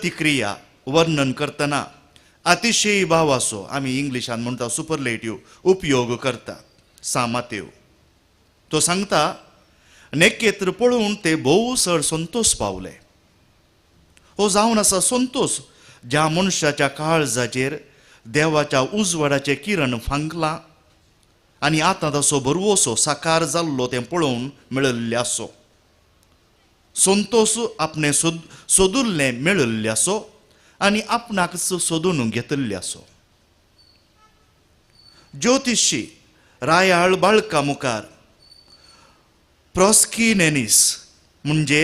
प्रतिक्रिया वर्णन करतना अतिशय भावाचो, आमी इंग्लिशान म्हणटा सुपरलेटिव्ह, उपयोग करता सां मातेव. तो सांगता नेकेत्र पळोवन ते भोव चड संतोष पावले. हो जावन आसा संतोष ज्या मनशाच्या काळजाचेर देवाच्या उजवाडाचें किरण फांकलां आनी आतां तसो भरवोसो साकार जाल्लो तें पळोवन मेळिल्लें आसो. संतोष आपणें सोदुल्लें मेळिल्लें आसो आनी आपणाकच सोदून घेतिल्लें आसो. ज्योतिशी रायाळ बाळका मुखार प्रोस्किनेनिस म्हणजे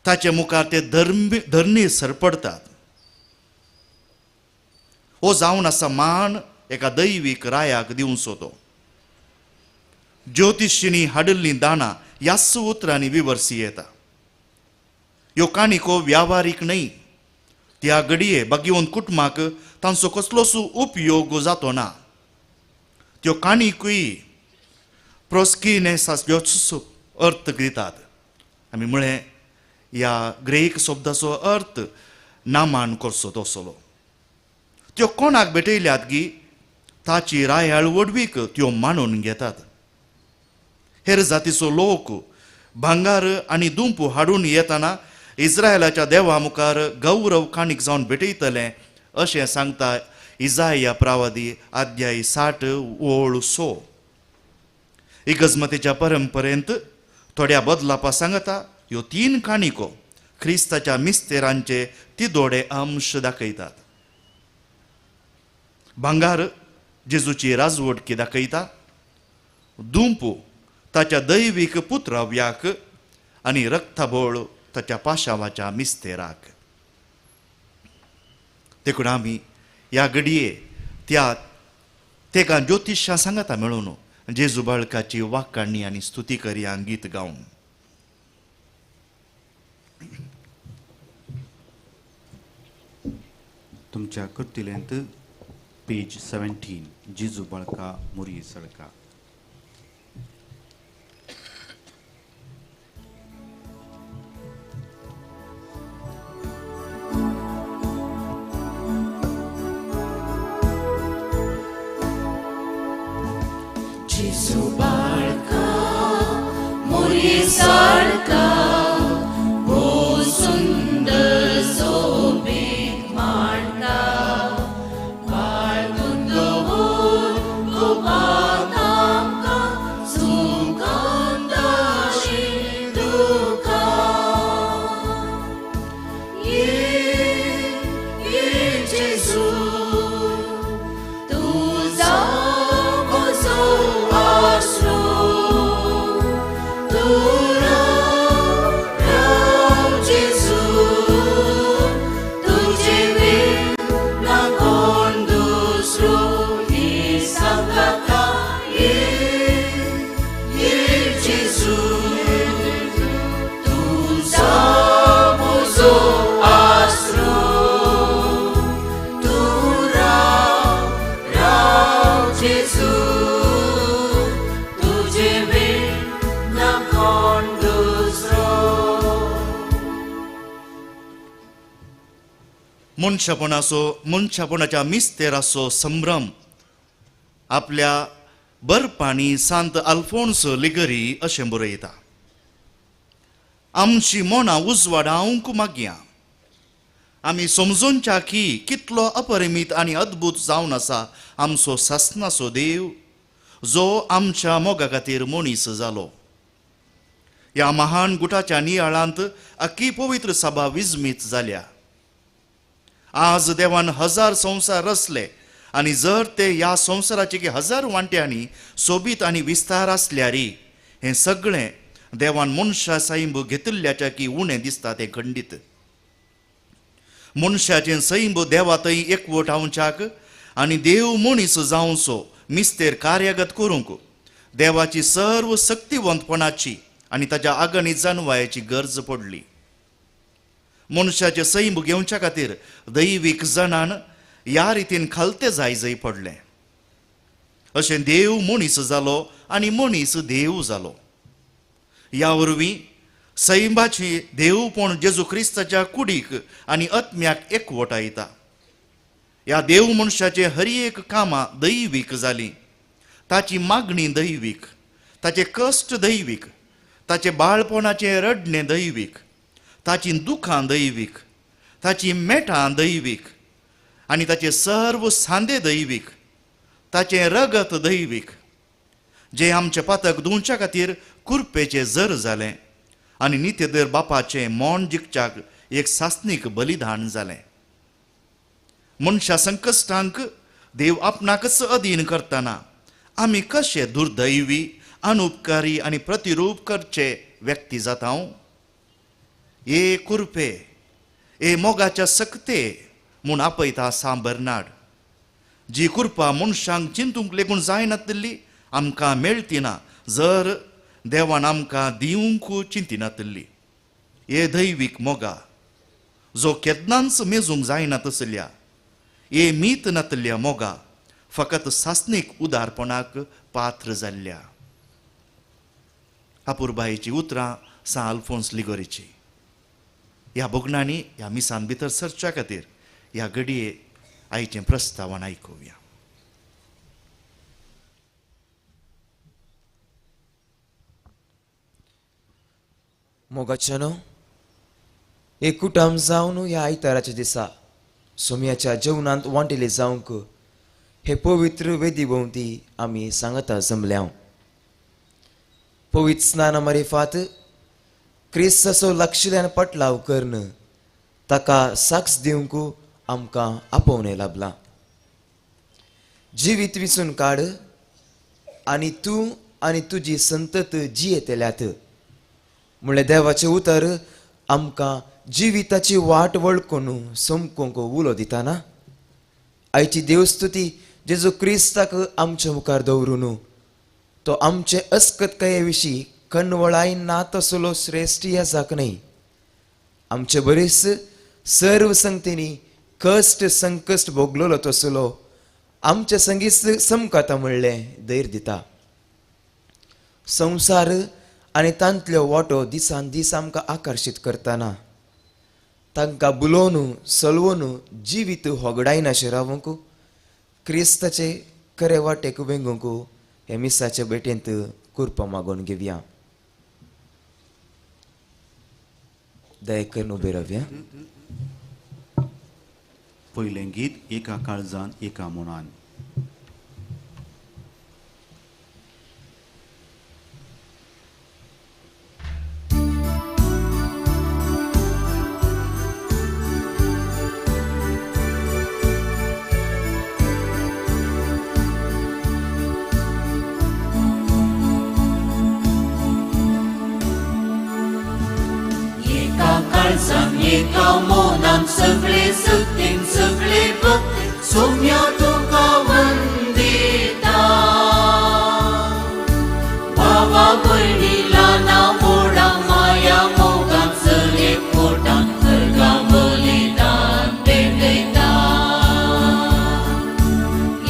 ताचे मुखार ते धरणी सरपडतात. हो जावन आसा मान एका दैवीक रायाक दिवचो तो. ज्योतिशींनी हाडिल्लीं दाणां ह्याच उतरांनी विवर्सी येता. ह्यो काणिको व्यावहारीक न्हय, त्या घडये भाग्यवंत कुटुंबाक तांचो कसलोच उपयोग जातो ना. त्यो काणिकूय प्रोस्किनेसाचोच अर्थ दितात. आमी म्हळें ह्या ग्रेक शब्दाचो अर्थ नामान करचो तसलो. त्यो कोणाक भेटयल्यात गी ताची रायाळ व्हडवीक त्यो मानून घेतात. हेर जातीचो लोक भांगार आनी दुंपू हाडून येतना इस्रायलाच्या देवा मुखार गौरव काणीक जावन भेटयतले अशें सांगता इजाया प्रावादी अध्याय 60 ओळ 6. इगजमतीच्या परंपरेंत थोड्या बदलापा सांगता ह्यो 3 काणिको क्रिस्ताच्या मिस्तेरांचे तिदोडे अंश दाखयतात. भांगार जेजूची राजवटकी दाखयता, दुंपू ताच्या दैवीक पुत्राव्याक आनी रक्ताबोळ ताच्या पाशावाच्या मिस्तेराक. देखून आमी ह्या घडये त्या तेका ज्योतिशां सांगता मेळून जेजू बाळकाची वाकाणी आनी स्तुती करया गीत गावन. तुमच्या कृतीलेंत पेज 17 जेजू बाळका मुरी सळका. जेजू बाळका मुरी सारका भोव सुंदर सोबीत मांडता, बाळगून दवर गोपात आमकां सुखांत दुखां. ये ये जेजू तुझा म्हजो आसरो, तूं राव राव जेजू तुजे वीण ना कोण दुसरो. ही सांगाता ये ये जेजू तुझा म्हजो आसरो, तूं राव राव जेजू तुजे वीण ना कोण दुसरो. मनशापणाचो मनशापणाच्या मिस्तेराचो संभ्रम आपल्या बरपांनी सांत अल्फोन्स लिगरी अशें बरयता. आमची मनां उजवाडावंक मागया, आमी समजूनच्या की कितलो अपरिमीत आनी अद्भूत जावन आसा आमचो सासनाचो देव जो आमच्या मोगा खातीर मनीस जालो. ह्या महान गुटाच्या नियाळांत अख्खी पवित्र सभा विजमीत जाल्या. आज देवान 1000 संवसार रचले आनी जर ते ह्या संवसाराचे की 1000 वांट्यांनी सोबीत आनी विस्तार आसल्यारी हें सगळें देवान मनशा सैंब घेतिल्ल्याच्या की उणें दिसता तें खंडीत. मनशाचें सैंब देवा थंय एकवटावच्याक आनी देव मनीस जावचो मिस्तेर कार्यगत करूंक देवाची सर्व शक्तिवंतपणाची आनी ताच्या आगणी जाणवायेची गरज पडली. मनशाचें सैम घेवच्या खातीर दैवीक जणान ह्या रितीन खालते जाय जय पडलें. अशें देव मनीस जालो आनी मनीस देव जालो. ह्या वरवीं सैमाची देवपण जेजू क्रिस्ताच्या कुडीक आनी आत्म्याक एकवटायता. ह्या देव मनशाचे हर एक कामां दैवीक जालीं. ताची मागणी दैवीक, ताचे कश्ट दैवीक, ताचे बाळपणाचें रडणें दैवीक, ताचीं दुखां दैवीक, ताचीं मेटां दैवीक आनी ताचे सर्व सांदे दैवीक, ताचें रगत दैवीक, जें आमचें पातक धुवच्या खातीर कुरपेचें जर जालें आनी नित्यदर बापाचें मौन जिखच्याक एक सासणीक बलिदान जालें. मनशा संकश्टांक देव आपणाकच अधीन करतना आमी कशे दुर्दैवी, अनुपकारी आनी प्रतिरूप करचे व्यक्ती जाता. ए कुरपे, ए मोगाच्या सक्ते म्हूण आपयता सांत बर्नाड. जी कृपा मनशांक चिंतूंक लेगून जायनातिल्ली आमकां मेळटी ना जर देवान आमकां दिवंक चिंतिनातिल्ली. हे दैवीक मोगा जो केन्नाच मेजूंक जायना तसल्या, हे मीत नातल्या मोगा फकत सासणीक उदारपणाक पात्र जाल्ल्या. अपुरबायेची उतरां सांत अल्फोन्स लिगोरीची. ह्या भोगणांनी ह्या मिसान भितर सरच्या खातीर ह्या घडये आयचें प्रस्तावन आयकुया. मोगाच्यानो, एक कुटुंब जावन ह्या आयताराच्या दिसा सोम्याच्या जेवणांत वांटेले जावंक हे पवित्र वेदी भोंवती आमी सांगता जमल्या. पवित्र स्नाना मारिफात क्रिस्ताचो लागशिल्ल्यान पटलाव करून ताका साक्ष दिवंक आमकां आपोवणें लाभलां. जिवीत विचून काड आनी तूं आनी तुजी संतत जियेतल्यात म्हणलें देवाचें उतर आमकां जिविताची वाट वळखून समकूंक उलो दिताना आयची देवस्तुती जेजू क्रिस्ताक आमच्या मुखार दवरून तो आमचे अस्कतकाये विशीं कणवळाय ना तसलो श्रेश्ठ याजाक न्हय, आमचे बरेच सर्व संगतींनी कश्ट संकश्ट भोगलेलो तसलो आमचे संगीत समकाता म्हणलें धैर्य दिता. संवसार आनी तांतल्यो वाटो दिसान दीस आमकां आकर्शीत करतना तांकां बुलोवन सलवोन जिवीत होगडायनाशें रावंक क्रिस्ताचे खरे वाटेक वेंगूंक हे मिसाचे भेटेंत कुरपा मागोवन घेवया. दया करून उबे रावया. पयलें गीत एका काळजान एका मनान. एका मनान सगळे सक्तीन सगळे भक्तीन सोम्या तुका वंदिता. भावा भयणी ल्हाना व्हडा माया मोगान सगळे पोटान अर्घा बलिदान भेटयता.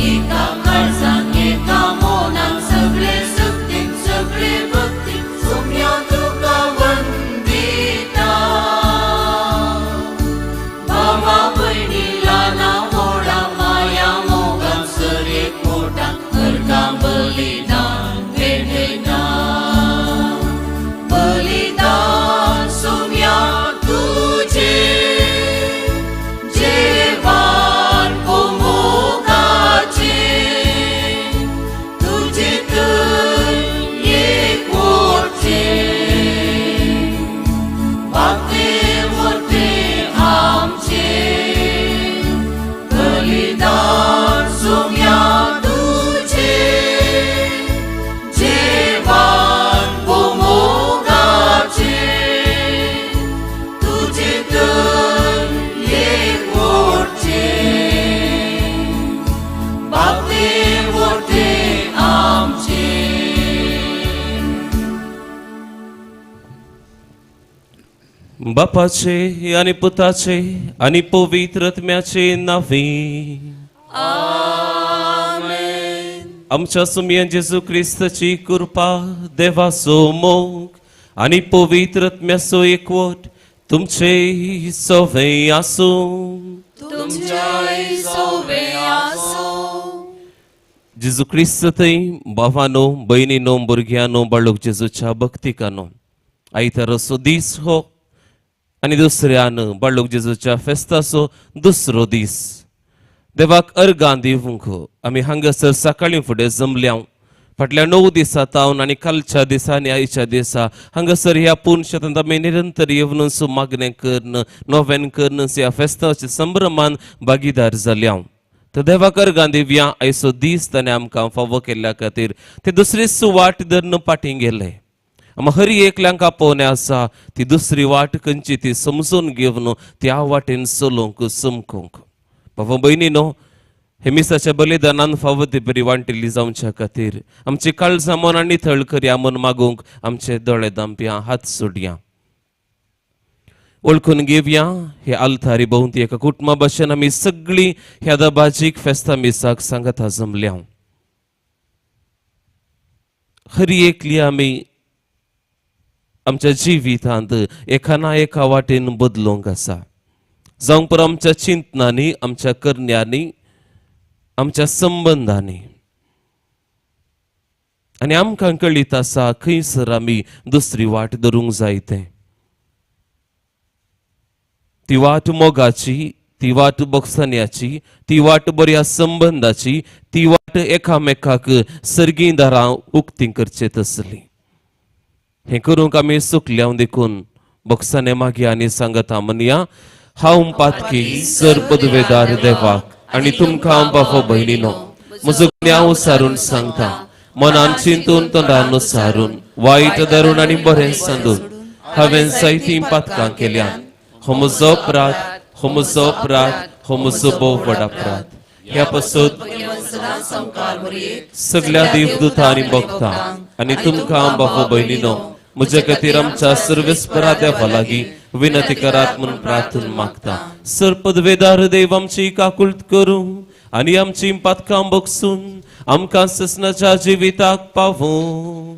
एका काळजान एका मनान सगळे सक्तीन सगळे भक्तीन सोम्या तुका वंदिता. बापाचे आनी पुताचे आनी पवित्र आत्म्याचे नांवे आमेन. आमच्या सुमयन जेजू क्रिस्ताची कृपा, देवाचो मोग आनी पवित्र आत्म्याचो एकवट तुमचे सवे आसूं. तुमच्याय सोवे आसूं. जेजू क्रिस्त थंय भावानो भयणीनो भुरग्यांनो बाळूक जेजूच्या भक्तिकानो आयताराचो दीस हो आनी दुसऱ्यान बाळूक जेजूच्या फेस्ताचो दुसरो दीस. देवाक अर्गां दिवंक आमी हांगासर सकाळीं फुडें जमल्या. फाटल्या 9 दिसां तावन आनी कालच्या दिसा आनी आयच्या दिसा हांगासर ह्या पूर्ण शेतांत आमी निरंतर येवन मागणें करून नोवेन करून ह्या फेस्ताच्या संभ्रमान भागीदार जाल्या. तर देवाक अर्गां दिवया आयचो दीस ताणें आमकां फावो केल्ल्या खातीर. ते दुसरीच वाट धरून फाटीं गेले. आमी हर एकल्यांक आपोवणें आसा ती दुसरी वाट खंयची ती समजून घेवन त्या वाटेन चलोवंक चमकूंक. बाबा भयणीनो, हे मिसाच्या बलिदानान फावो ती बरी वांटिल्ली जावच्या खातीर आमची काळजां मनां नितळ करया म्हूण मागूंक आमचे दोळे दामप्या हात सोडया. वळखून घेवया हे आल्तारी भोंवती एका कुटुंबा भशेन आमी सगळीं ह्या दबाजीक फेस्ता मिसाक सांगता जमल्या. हर एकली आमी आमच्या जिवितांत एका ना एका वाटेन बदलूंक आसा. जावंक पर आमच्या चिंतनांनी, आमच्या करण्यांनी, आमच्या संबंदांनी. आनी आमकां कळीत आसा खंयसर आमी दुसरी वाट धरूंक जाय तें. ती वाट मोगाची, ती वाट बोगसण्याची, ती वाट बऱ्या संबंदाची, ती वाट एकामेकाक सर्गीं दारां उक्ती करचे तसली. हें करूंक आमी चुकल्या देखून बोगसाने मागीर आनी सांगता म्हणया, हांव पातकी सर पदवेदार देवाक आनी तुमकां बाबा भयणीनो म्हजो गुन्यांव सारून सांगता. मनान चिंतून तोंडान सारून वायट धरून आनी बरें सांदून हांवें जायतीं पातकां केल्यात. हो म्हजो अपराध, हो म्हजो अपराध, हो म्हजो भोव व्हड अपराध. ह्या पासत सगळ्या देवदूतां आनी भक्तां आनी तुमकां बाबा भयणीनो म्हज्या खातीर आमच्या सर्वेस्परा देवा लागीं विनंती करात म्हूण प्रार्थना मागता. सर पदवेदार देव आमची काकुळट करूं आनी आमची पातकां बगसून आमकां ससनाच्या जिविताक पावूं.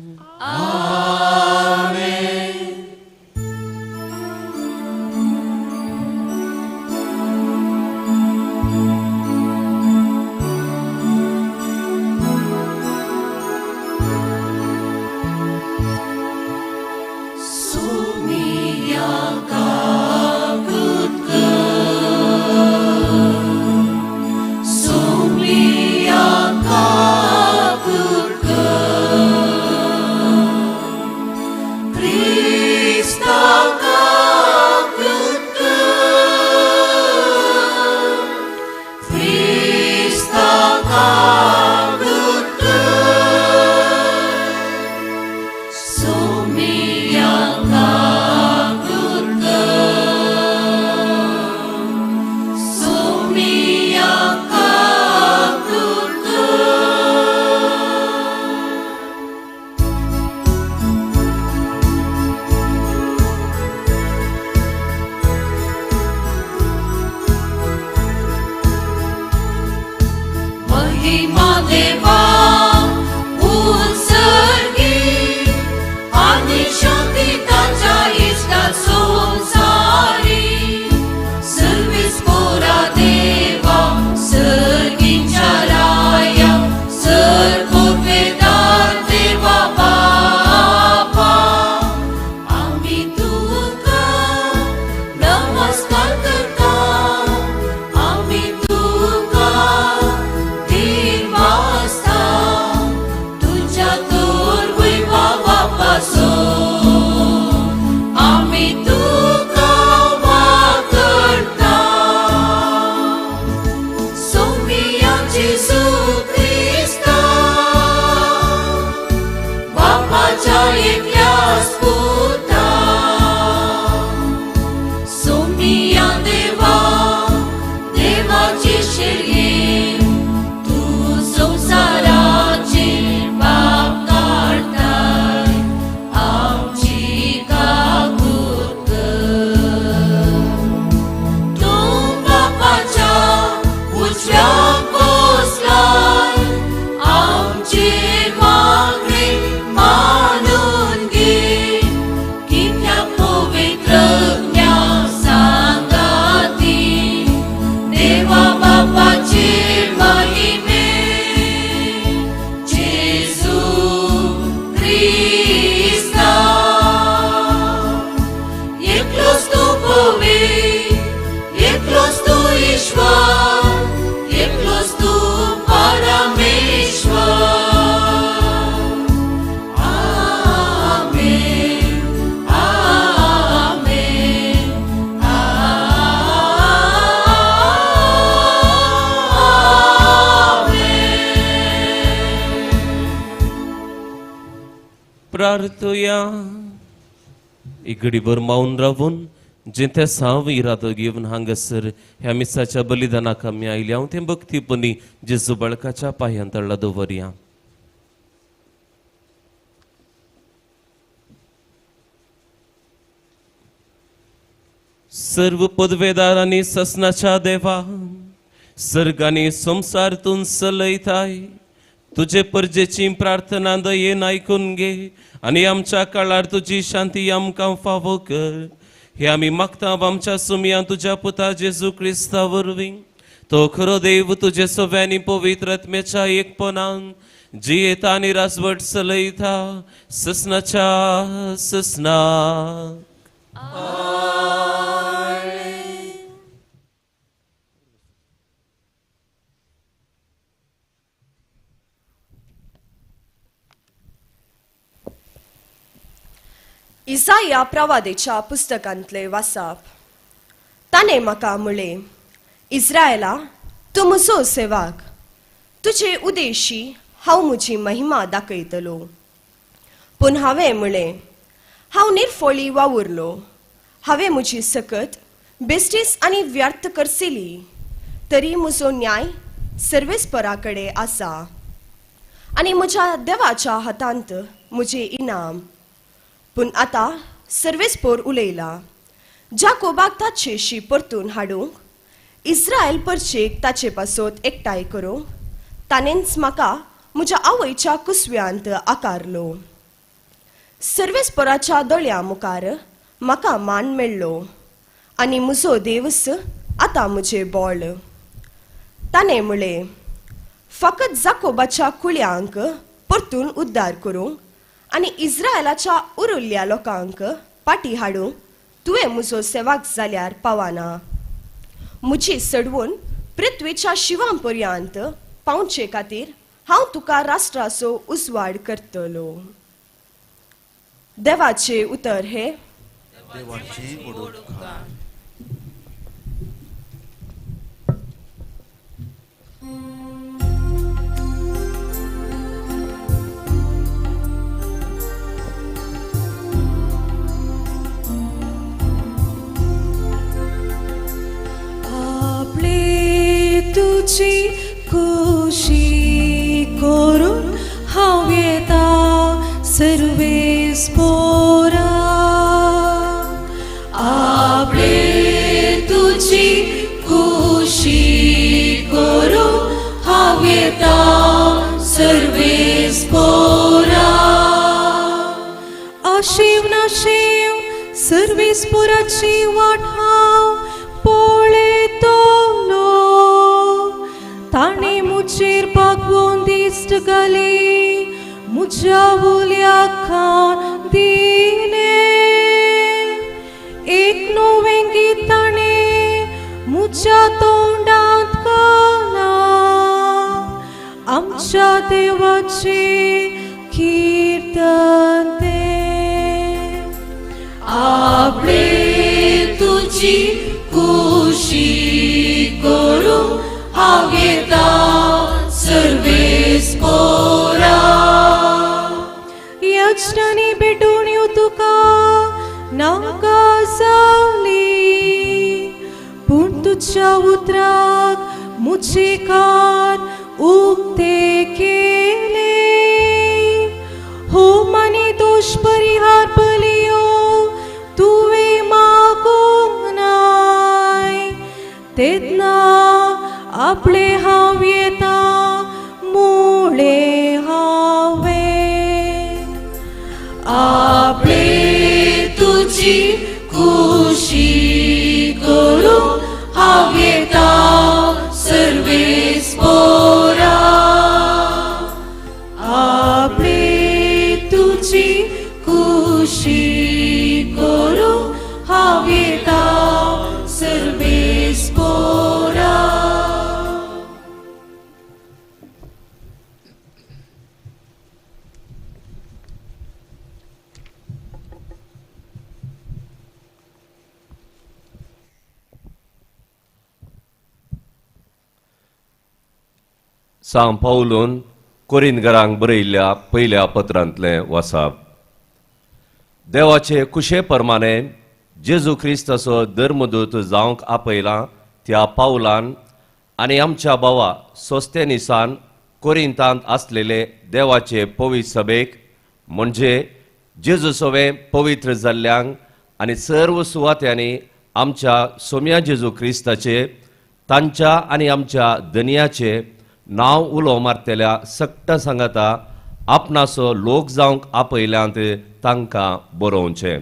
आमी तुका दिवास्ता. परमेश्वर, एकलोच तूं परमेश्वर. आमेन, आमेन, आमेन. प्रार्थुया. इगडीभर मावन रावून जिथे साव इरादो घेवन हांगासर ह्या मिसाच्या बलिदानाक आमी आयल्या हांव तें भक्तीपणी जेजू बाळकाच्या पांयां तळा दवरया. सर्व पदवेदारांनी ससनाच्या देवा, सर्गांनी संवसार तूं चलयताय, तुजे परजेची प्रार्थना दयेन आयकून घे आनी आमच्या काळार तुजी शांती आमकां फावो कर. हे आमी मागता आमच्या सुमयान तुज्या पुता जेजू क्रिस्ता वरवीं. तो खरो देव तुजे सव्यांनी पवित्र आत्म्याच्या एकपणान जियेता आनी राजवट चलयता ससनाच्या ससनाक. इसाया प्रवादेच्या पुस्तकांतले वासाप. ताणें म्हाका म्हळें, इस्रायला, तूं म्हजो सेवाक, तुजे उदेशी हांव म्हजी महिमा दाखयतलो. पूण हांवें म्हळें, हांव निर्फोळी वावुरलो, हांवें म्हजी सकत बेश्टीच आनी व्यर्थ करसिली, तरी म्हजो न्याय सर्वेस्परा कडेन आसा आनी म्हज्या देवाच्या हातांत म्हजें इनाम. पूण आतां सर्वेस्पोर उलयला, जाकोबाक ताचेशी परतून हाडूंक, इस्रायल परचेक ताचे पासत एकठांय करूंक ताणेंच म्हाका म्हज्या आवयच्या कुसव्यांत आकारलो. सर्वेस्पोराच्या दोळ्या मुखार म्हाका मान मेळ्ळो आनी म्हजो देवस आतां म्हजें बोळ. ताणें म्हळें, फकत जाकोबाच्या कुळयांक परतून उद्धार करूंक आनी इस्रायलाच्या उरिल्ल्या लोकांक पाटी हाडूंक तुवें म्हजो सेवाक जाल्यार पावना. म्हजी सडवून पृथ्वीच्या शिवां पर्यंत पावचे खातीर हांव तुका राष्ट्राचो उजवाड करतलो. देवाचें उतर हे देवाचें ओडोपकार. आपले तुजी खुशी करून हांव येता सर्वेस पोरा. आपले तुजी खुशी करून हांव येता सर्वेस पोरा. आशीव नाशीव सर्वेस पोराची वाट हांव पळयतलो. ताणें म्हजेर बागवोन दिश्ट घाली, म्हज्या उल्याक खाण दिलें. एक नवें गीत ताणें म्हज्या तोंडांत घालां, आमच्या देवाचें कीर्तन तें. आपले तुजी खुशी करूं हांव येता सर्वेस पोरा. याचनांनी भेटून येवं तुका नाका जाली, पूण तुज्या उतराक म्हजे कान उक्ते केले. होम आनी दोश परिहार बलियो तुवें मागूंक नाय, तेन्ना आपले हांव येता मुळे हांवें. आपले तुजी खुशी करूं हांव येता सर्वेस पोरा. आपले तुजी खुशी करूं हांव येता सर्वेस पोरा. सांव पावलून कोरिंदगरांक बरयल्ल्या पयल्या पत्रांतलें वासाप. देवाचे कुशे प्रमाणे जेजू क्रिस्ताचो धर्मदूत जावंक आपयला त्या पावलान आनी आमच्या भावा सोस्तेनिसान कोरिंतांत आसलेले देवाचे पवित्र सभेक म्हणजे जेजू सवें पवित्र जाल्ल्यांक आनी सर्व सुवात्यांनी आमच्या सोम्या जेजू क्रिस्ताचे तांच्या आनी आमच्या दनियाचे नांव उलो मारतल्या सट्ट सांगाता आपणाचो लोक जावंक आपयल्यांत तांकां बरोवचें.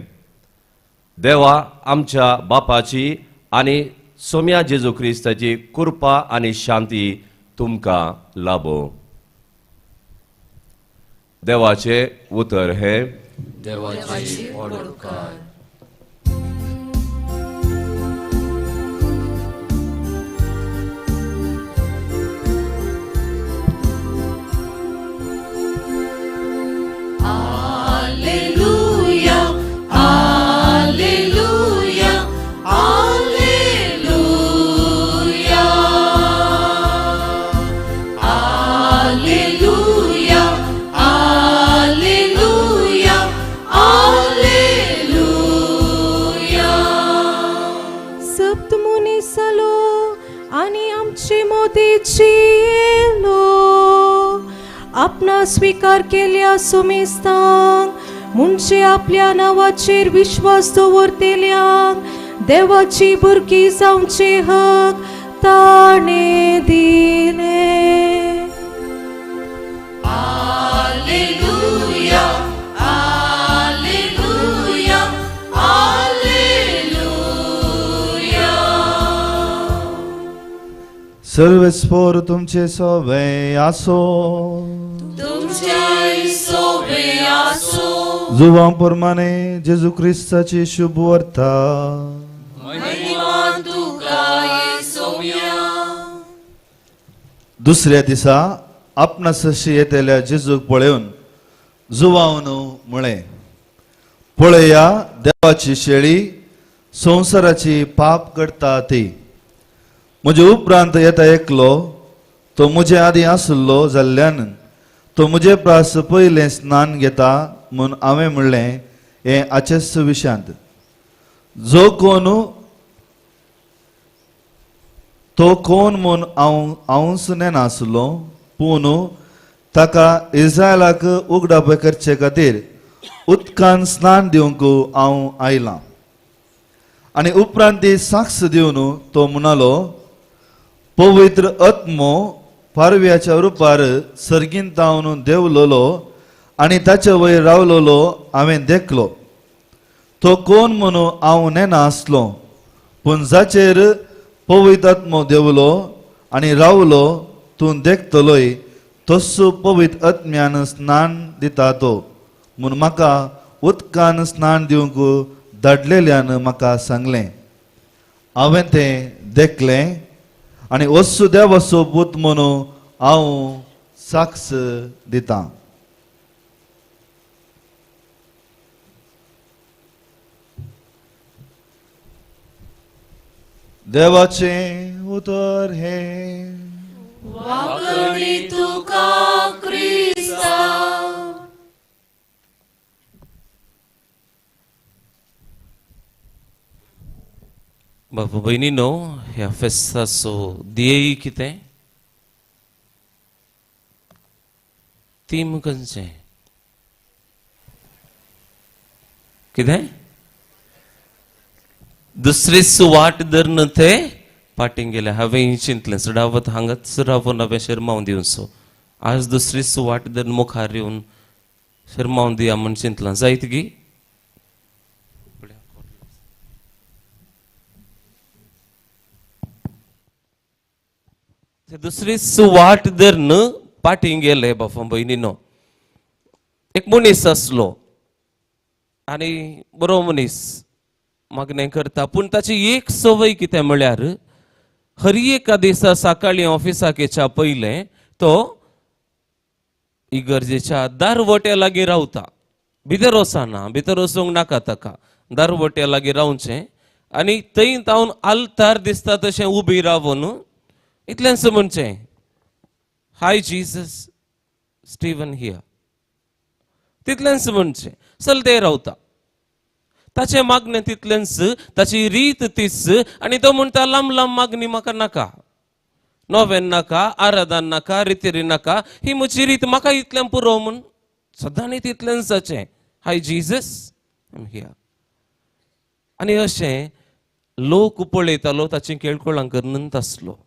देवा आमच्या बापाची आनी सोम्या जेजू क्रिस्ताची कृपा आनी शांती तुमकां लाबो. देवाचें उतर हें. देवाची व्हड उपकार. Alleluia, Alleluia, Alleluia. Alleluia, Alleluia, Alleluia. सप्तमुनी सलो आनी आमचे मोदीची येलो आपणा स्वीकार केल्या सुमेस्तांक म्हणजे आपल्या नांवाचेर विश्वास दवरतेल्यांक देवाची भुरगीं जावचे हक ताणें दिले. Alleluia, Alleluia, Alleluia. सर्वेस्पोर तुमचे सोवे आसो. तुमच्याय सोबे आसो. जुवां प्रमाणे जेजू क्रिस्ताची शुभ वार्ता. महिमा तुका सोम्या. दुसऱ्या दिसा आपणा सशी येतल्या जेजूक पळोवन जुवावन म्हळें, पळया देवाची शेळी संवसाराची पाप करता ती. म्हजे उपरांत येता एकलो, तो म्हजे आदीं आसलो जाल्ल्यान तो म्हजे प्रास पयलें स्नान घेता म्हूण हांवें म्हणलें हें आचेच विशांत. जो कोण तो कोण म्हूण हांव हांवूच नेनासलो, पूण ताका इस्रायलाक उगडाप करचे खातीर उदकान स्नान दिवंक हांव आयलां. आनी उपरांत ती साक्ष दिवन तो म्हणालो, पवित्र आत्मो पारव्याच्या रुपार सर्गीन तावन देंवलोलो आनी ताचे वयर रावलोलो हांवें देखलो. तो कोण म्हणून हांव नेना आसलो, पूण जाचेर पवित्र आत्मो देंवलो आनी रावलो तूं देखतलोय तस्सो पवित्र आत्म्यान स्नान दिता तो म्हूण म्हाका उदकान स्नान दिवंक धाडलेल्यान म्हाका सांगलें. हांवें तें देखलें आनी वस्तू देवाचो पूत म्हणून हांव साक्ष दितां. देवाचें उतर हें. वाकडी तुका क्रिस्ता. बाबू भयणीनो, ह्या फेस्ताचो ध्येय कितें, तीम खंयचें, कितें दुसरीच वाट धरून ते पाटीं गेले. हांवें चिंतलें चडावत हांगाच रावून हांवें शेरमांव दिवचो, आज दुसरीच वाट धरून मुखार येवन शेरमांव दिया म्हूण चिंतलां जायत गी. दुसरीच वाट धरून पाटीं गेले. बाबा भयणीनो, एक मनीस आसलो आनी बरो मनीस मागणें करता, पूण ताची एक संवय कितें म्हळ्यार हर एका दिसा सकाळीं ऑफिसाक येच्या पयलें तो इगर्जेच्या दारवट्या लागीं रावता. भितर वचना, भितर वचूंक नाका ताका, दारवट्या लागीं रावचें आनी थंय तावन आल्तार दिसता तशें उबी रावन इतलेंच म्हणचें, हाय जीसस, स्टीवन here, तितलेंच म्हणचें. चलते रावता ताचें मागणें तितलेंच, ताची रीत तीच. आनी तो म्हणटा लांब लांब मागणी म्हाका नाका, नोवेन नाका, आराधन नाका, रितीरी नाका, ही म्हजी रीत म्हाका इतलें पुरो म्हूण सदांनी तितलेंच जाचें. हाय जीसस, I am here. आनी अशें लोक पळयतालो, ताचें केळकोळां करून आसलो,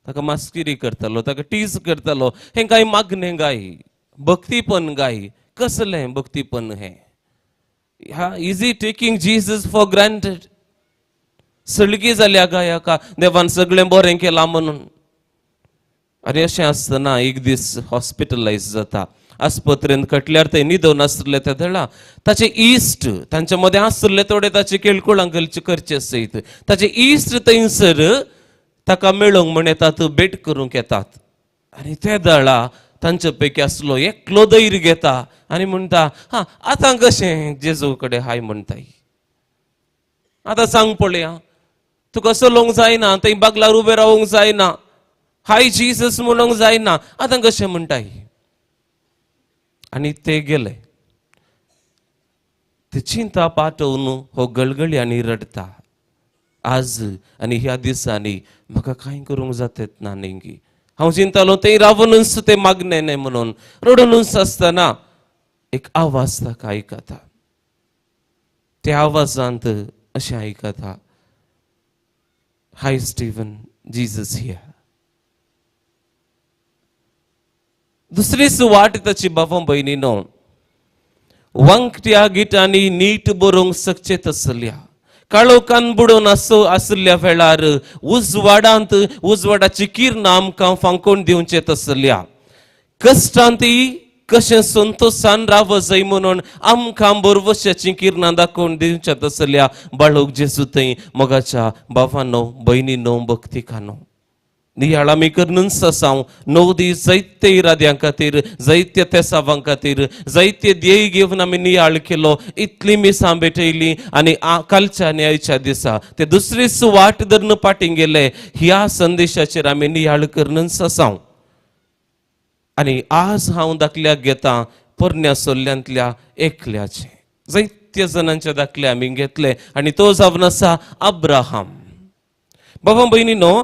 ताका मास्किरी करतालो, ताका टीज करतालो. हें कांय मागणें गाय, भक्तीपण गाय, कसलें भक्तीपण हें? Is he taking Jesus for granted? सळगी जाल्या गाय हाका, देवान सगळें बरें केलां म्हणून. आनी अशें आसतना एक दीस हॉस्पिटलायज जाता, आस्पत्रेंत कटल्यार थंय न्हिदोन आसले ते दळा ताचे इश्ट तांच्या मदें आसले थोडे ताचे केळकुळां करचे सयत ताचे इश्ट थंयसर ताका मेळोंक म्हण येतात, भेट करूंक येतात. आनी ते दळा तांचे पैकी आसलो एकलो धैर्य घेता आनी म्हणटा, हा आतां कशें जेजू कडेन हाय म्हणटाय, आतां सांग पळया, तुका चलोवंक जायना, थंय बागलार उबें रावंक जायना, हाय जीसस म्हणूंक जायना, आतां कशें म्हणटाय? आनी ते गेले. ते चिंता पाठोवन हो गळगळी आनी रडटा. आज आनी ह्या दिसांनी म्हाका कांय करूंक जातेत ना न्ही, हांव चिंतालो थंय रावनूच ते मागणें न्हय म्हणून रडूनच आसतना एक आवाज ताका आयकता. त्या आवाजांत अशें आयकता, हाय स्टीवन, जीसस here. दुसरीच वाट ताची बाबा भयणीनो, वांकट्या गिटांनी नीट बरोवंक शकचे तसल्या काळोखान बुडोवन आशिल्ल्या वेळार उजवाडांत उजवाडाची किरणां आमकां फांकोवन दिवचे तसल्या कश्टांत कशें संतोशान राव जाय म्हणून आमकां बरवशाची किरणां दाखोवन दिवचे तसल्या बाळूक जेजू थंय मोगाच्या बाबानो भयणीनो भक्तिकानो नियाळ आमी करनूच आसा. 9 दीस जायते इराद्यां खातीर, जायते तेसावां खातीर, जायते ध्येय घेवन आमी नियाळ केलो, इतली मिसां भेटयली आनी कालच्या आनी आयच्या दिसा ते दुसरीच वाट धरून फाटीं गेले. ह्या संदेशाचेर आमी नियाळ करनूच आसा. आनी आज हांव दाखल्याक घेता पोरण्या सोल्ल्यांतल्या एकल्याचे, जायत्या जाणांचे दाखले आमी घेतले आनी तो जावन आसा अब्राहम. बाबा भयणीनो,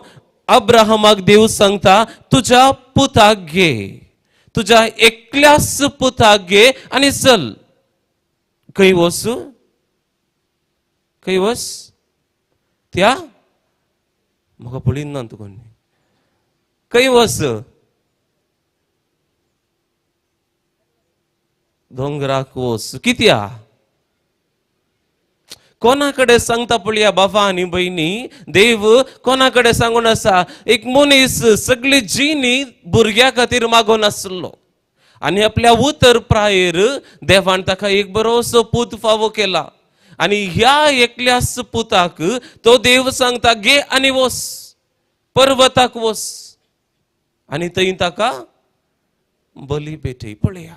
अब्राहमाक देव सांगता तुज्या पुताक घे, तुज्या एकल्याच पुताक घे आनी चल. खंय वच? खंय वच? त्या म्हाका पळयना ना तुका, खंय वच? दोंगराक वच. कित्या? कोणा कडेन सांगता पळया बाबा आनी भयणी, देव कोणा कडेन सांगून आसा? एक मनीस सगळी जिणी भुरग्या खातीर मागून आसलो आनी आपल्या उतर प्रायेर देवान ताका एक बरोसो पूत फावो केला आनी ह्या एकल्याच पुताक तो देव सांगता घे आनी वस, पर्वताक वस आनी थंय ताका बली भेटय. पळया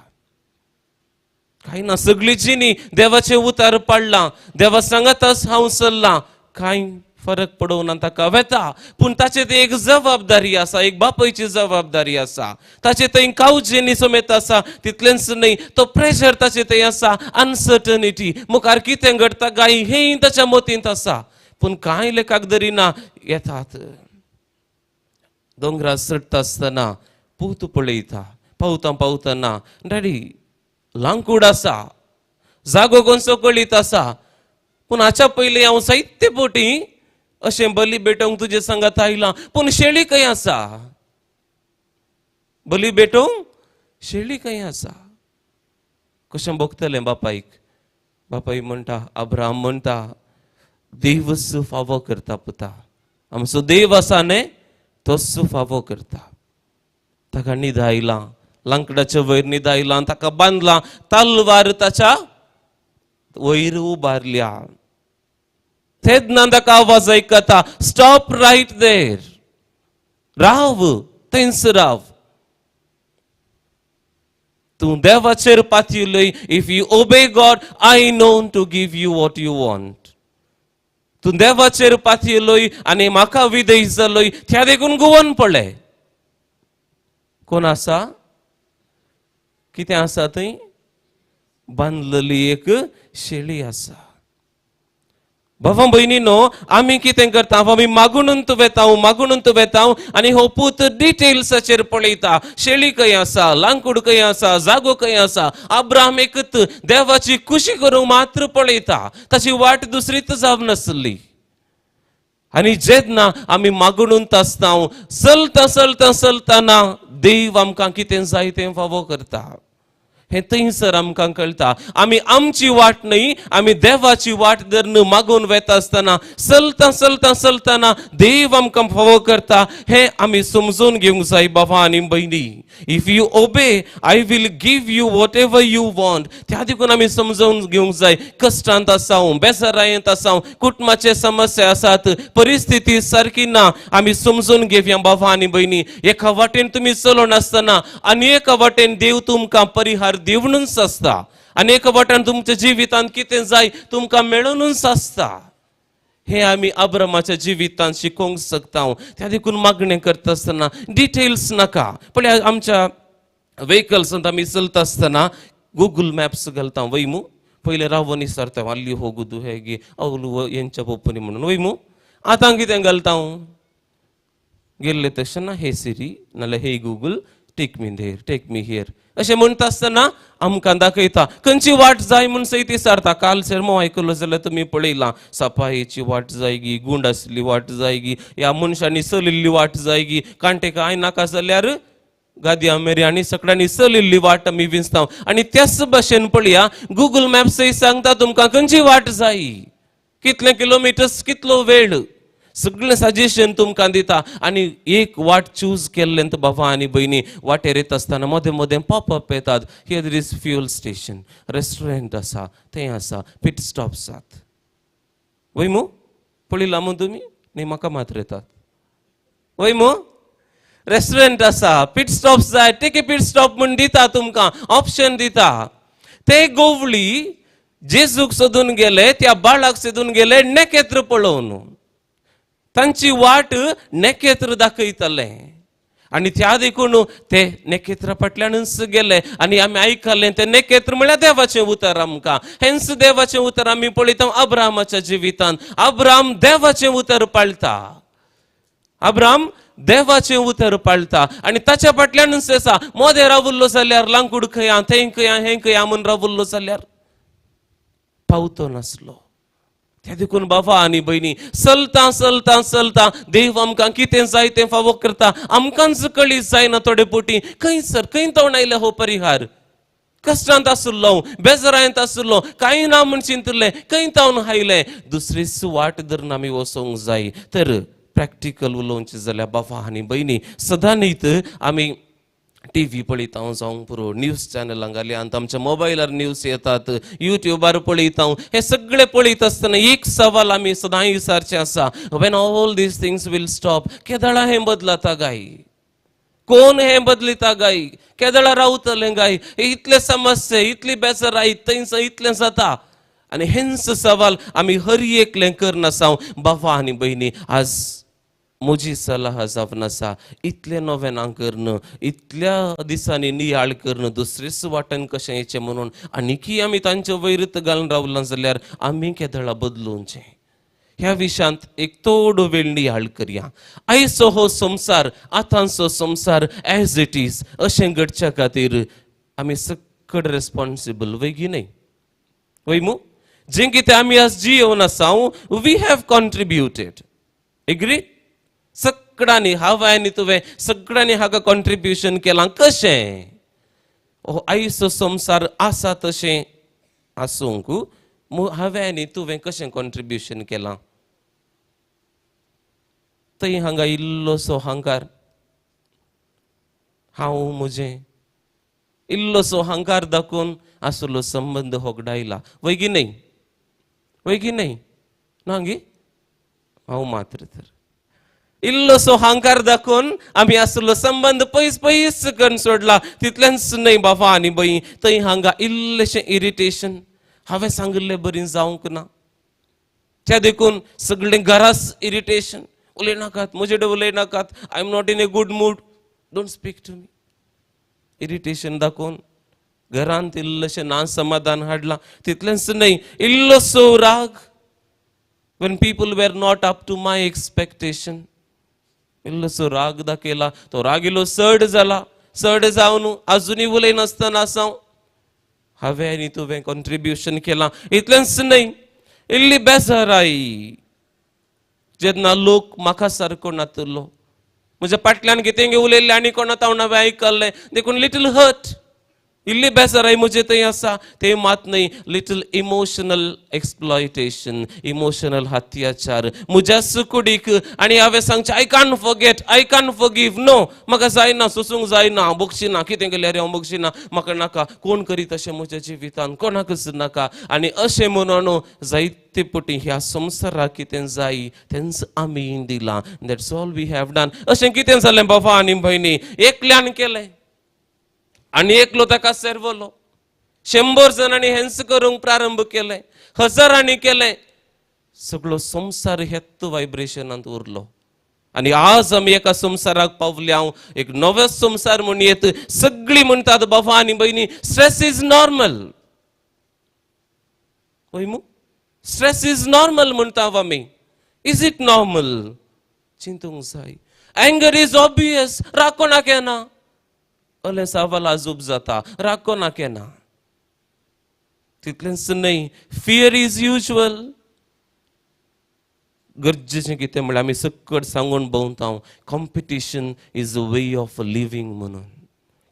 कांय ना, सगळी जिणी देवाचें उतार पाडलां, देवा सांगातच हांव चल्लां, कांय फरक पडोवना ताका वेता. पूण ताचे थंय एक जबाबदारी आसा, एक बापायची जबाबदारी आसा, ताचे थंय कावजेनी समेत आसा. तितलेंच न्हय, तो प्रेशर ताचे थंय आसा, अनसर्टनिटी, मुखार कितें घडटा काय हेंय ताच्या मतींत आसा. पूण कांय लेखाक धरिना. येतात दोंगरार चडटा आसतना पूत पळयता, पावता पावतना डॅडी लांकूड आसा, जागो कोणसो कळीत आसा, पूण हाच्या पयलीं हांव जायते पोटी अशें बली भेटोवंक तुजे सांगात आयलां, पूण शेळी खंय आसा? बली भेटोवंक शेळी खंय आसा? कशें भोगतलें बापायक? बापाय म्हणटा, अब्राहम म्हणटा, देवच फावो करता पुता, आमचो देव आसा न्ही, तोच फावो करता. ताका न्हिदायलां, लांकडाच्या वयर न्हिदायलां, ताका बांदलां, तलवार ताच्या वयर उबारल्या. तेन्ना ताका आवाज आयकता, स्टॉप रायट there, राव थंयच राव, तूं देवाचेर पातयलय. If you obey God I know to give you what you want. तूं देवाचेर पातयलय आनी म्हाका विधेय जालोय, त्या देखून गुवन पळय. कोण आसा? कितें आसा थंय? बांदलेली एक शेळी आसा. बाबा भयणीनो, आमी कितें करता? आमी मागून वेता, मागून वेता आनी हो पूत डिटेल्साचेर पळयता. शेळी खंय आसा, लांकूड खंय आसा, जागो खंय आसा. अब्राहम एकच देवाची खुशी करूंक मात्र पळयता, ताची वाट दुसरीच जावन नासली. आनी जेन्ना आमी मागून आसता, चलता चलता चलतना देव आमकां कितें जाय तें फावो करता. हें थंयसर आमकां कळटा. आमी आमची वाट न्हय, आमी देवाची वाट धरून मागून वेता आसतना, चलता चलता चलतना देव आमकां फावो करता. हें आमी समजून घेवंक जाय बाबा आनी भयणी. If you obey, I will give you whatever you want. त्या देखून आमी समजून घेवंक जाय. कश्टांत आसाव, बेजारायेंत आसाव, कुटुंबाचे समस्या आसात, परिस्थिती सारकी ना, आमी समजून घेवया बाबा आनी भयणी. एका वाटेन तुमी चलोन आसतना आनी एका वाटेन देव तुमकां परिहार दिवनूच आसता आनी एका वाटेन तुमच्या जिवितांत कितें जाय तुमकां मेळोनूच आसता. हे आमी अब्रामाच्या जिवितांत शिकोवंक शकता. त्या देखून मागणें करता आसतना डिटेल्स नाका. पळय, आमच्या व्हेकल्सांत आमी चलता आसतना गुगल मॅप्स घालता वय मू? पयलें रावोन विचारता, ಅಲ್ಲಿ ಹೋಗುದು ಹೇಗೆ, ಅವಳು ಎಂಚ ಪೋಪುನಿ म्हणून वय मू? आतां कितें घालता? गेल्ले तशें ना, "Hey Siri" नाल्यार "Hey Google, take me there, take me here" अशें म्हणटा आसतना आमकां दाखयता. खंयची वाट जाय म्हूण सयत विचारता. काल सेर्मो आयकलो जाल्यार तुमी पळयलां, सफायेची वाट जायगी, गुंड आसली वाट जायगी, ह्या मनशांनी चलिल्ली वाट जायगी, कांटे कांय नाका जाल्यार गादया मेरी आनी सगळ्यांनी चलिल्ली वाट आमी विंचता. आनी त्याच भाशेन पळया, गुगल मॅप्सय सांगता तुमकां खंयची वाट जाय, कितले किलोमिटर्स, कितलो वेळ, सगळें सजेशन तुमकां दिता. आनी एक वाट चूज केल्लें तर बाबा आनी भयणी, वाटेर येता आसतना मदें मदें पॉप अप येतात, here is fuel station, restaurant आसा, थंय आसा, पीट स्टॉप आसात वय मू? पळयलां मू तुमी? न्ही, म्हाका मात्र येतात वय मू? रेस्टॉरंट आसा, पीट स्टॉप जाय, take a pit stop म्हूण दिता तुमकां, ऑप्शन दिता. ते गोवळी जेजूक सोदून गेले, त्या बाळाक सोदून गेले नेकेत्र पळोवन. तांची वाट नेकेत्र दाखयतले आनी त्या देखून ते नेकेत्रा फाटल्यानूच गेले. आनी आमी आयकलें, ते नेकेत्र म्हळ्यार देवाचें उतर आमकां. हेंच देवाचें उतर आमी पळयता अब्रामाच्या जिवितांत. अब्राम देवाचें उतर पाळटा, अब्राम देवाचें उतर पाळटा आनी ताच्या फाटल्यानूच आसा. मोदें रावल्लो जाल्यार लांकूड खंय, थंय खंय, हें खंय म्हूण रावल्लो जाल्यार पावतो नासलो. त्या देखून बाबा आनी भयणी, चलता चलता चलता देव आमकां कितें जाय तें फावो करता. आमकांच कळीत जायना थोडे पोटी, खंयसर खंय तोंड आयलें हो परिहार. कश्टांत आशिल्लो, बेजारांत आशिल्लो, कांय ना म्हूण चिंतलें, खंय तावन आयलें? दुसरीच वाट धरून आमी वचोंक जाय. तर प्रॅक्टिकल उलोवचें जाल्यार बाबा आनी भयणी, सदां न्हीत आमी टीव्ही पळयता जावंक पुरो, न्यूज चॅनलां घाली, आमच्या मोबायलार न्यूज येतात, युट्यूबार पळयता. हे सगळे पळयत आसतना एक सवाल आमी सदांय विचारचें आसा, when all these things will stop? केदळा हें बदलता गाय? कोण हें बदलिता गाय? केदळा रावतलें गाय इतले समस्या, इतली बेजाराय, थंयसर इतलें जाता? आनी हेंच सवाल आमी हर एकलें करनासा. बाबा आनी भयणी, आज म्हजी सलाह जावन आसा, इतलें नोवेनां करून, इतल्या दिसांनी नियाळ करून, दुसरेच वाटेन कशें येचें म्हणून आनीकी आमी तांचे वयरच घालून रावलां जाल्यार आमी केदळा बदलुचें? ह्या विशयांत एक थोडो वेळ नियाळ करया. आयचो हो संवसार, आतांचो संवसार एज it is अशें घडच्या खातीर आमी सकड रेस्पॉन्सिबल वय न्हय? वय मू? जें कितें आमी आज जियोवन आसा, we have contributed, agree? सगळ्यांनी, हांवें आनी तुवें सगळ्यांनी हाका कॉन्ट्रिब्युशन केलां. कशें हो आयचो संवसार आसा तशें आसूंक हांवें आनी तुवें कशें कॉन्ट्रिब्युशन केलां? थंय हांगा इल्लोसो हंकार, हांव म्हजें, इल्लोसो हंकार दाखोवन आसलो संबंद होगडायला वय की न्हय? वय की न्हय? ना गे, हांव मात्र. तर इल्लोसो हंकार दाखोवन आमी आसलो संबंद पयस पयस करून सोडला. तितलेंच न्हय बाबा आनी बई, थंय हांगा इल्लेशें इरिटेशन, हांवें सांगिल्लें बरी जावंक ना, त्या देखून सगळें घरास इरिटेशन. उलयनाकात म्हजे कडेन, उलयनाकात, I am not in a good mood, don't speak to me. Irritation दाखोवन घरांत इल्लेशें ना समाधान हाडलां. तितलेंच न्हय, इल्लोसो राग when people were not up to my expectation, इल्लोसो राग दाखयला. तो राग इल्लो चड जाला. चड जावन आजुनूय उलयनासतना आसा. हांवें आनी तुवें कॉन्ट्रिब्युशन केलां. इतलेंच न्हय, इल्ली बेजाराय जेन्ना लोक म्हाका सारको नातलो, म्हज्या फाटल्यान कितें उलयल्लें आनी कोणा तावन हांवें आयकल्लें, देखून लिटल हर्ट, इल्ली बेजाराय म्हजे थंय आसा. तें मात न्हय, लिटल इमोशनल एक्सप्लॉयटेशन, इमोशनल अत्याचार म्हज्या कुडीक. आनी हांवें सांगचें, I can't forget, I can't forgive, no, म्हाका जायना, सोसूंक जायना, हांव बगशिना, कितें केल्यार हांव बगशिना, म्हाका नाका. कोण करीत अशें म्हज्या जिवितान? कोणाकच नाका. आनी अशें म्हणून जायते पटी ह्या संवसाराक कितें जाय तेंच आमी दिलां. That's all we have done. अशें कितें जालें बाबा आनी भयणी? एकल्यान केलें आनी एकलो ताका सेरवलो. 100 जाणांनी हेंच करूंक प्रारंभ केलें, हजारांनी केलें. सगळो संवसार हेत व्हायब्रेशनांत उरलो. आनी आज आमी एका संवसाराक पावल्या, एक नवो संवसार म्हूण येत. सगळीं म्हणटात, बाबा आनी भयणी, stress is normal. हय मू? Stress is normal म्हणटा आमी. Is it normal? चिंतूंक जाय. Anger is obvious. राग कोणाक येना? अलें सावाल आजूब जाता. राग कोणाक येना? तितलेंच न्हय, fear is usual. गरजेचें कितें म्हणल्यार, आमी सकट सांगून भोंवता, competition is a way of living म्हणून.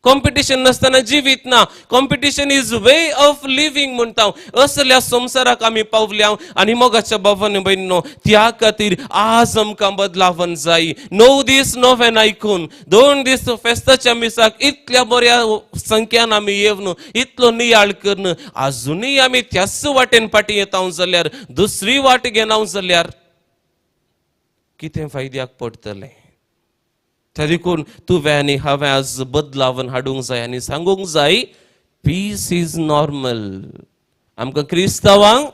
कॉम्पिटिशन नासतना जिवीत ना. Competition is way of living म्हणटा. असल्या संवसाराक आमी पावल्या. आनी मोगाच्या बाबांनी भयणीनो, त्या खातीर आज आमकां बदलावन जाय. 9 दीस नोवेन आयकून, 2 दीस फेस्ताच्या मिसाक इतल्या बऱ्या संख्यान आमी येवन इतलो नियाळ करून आजुनूय आमी त्याच वाटेन फाटीं येता जाल्यार, दुसरी वाट घेना जाल्यार, कितें फायद्याक पडटलें? त्या देखून तुवें आनी हांवें आज बदलावन हाडूंक जाय आनी सांगूंक जाय, peace is normal. आमकां क्रिस्तांवांक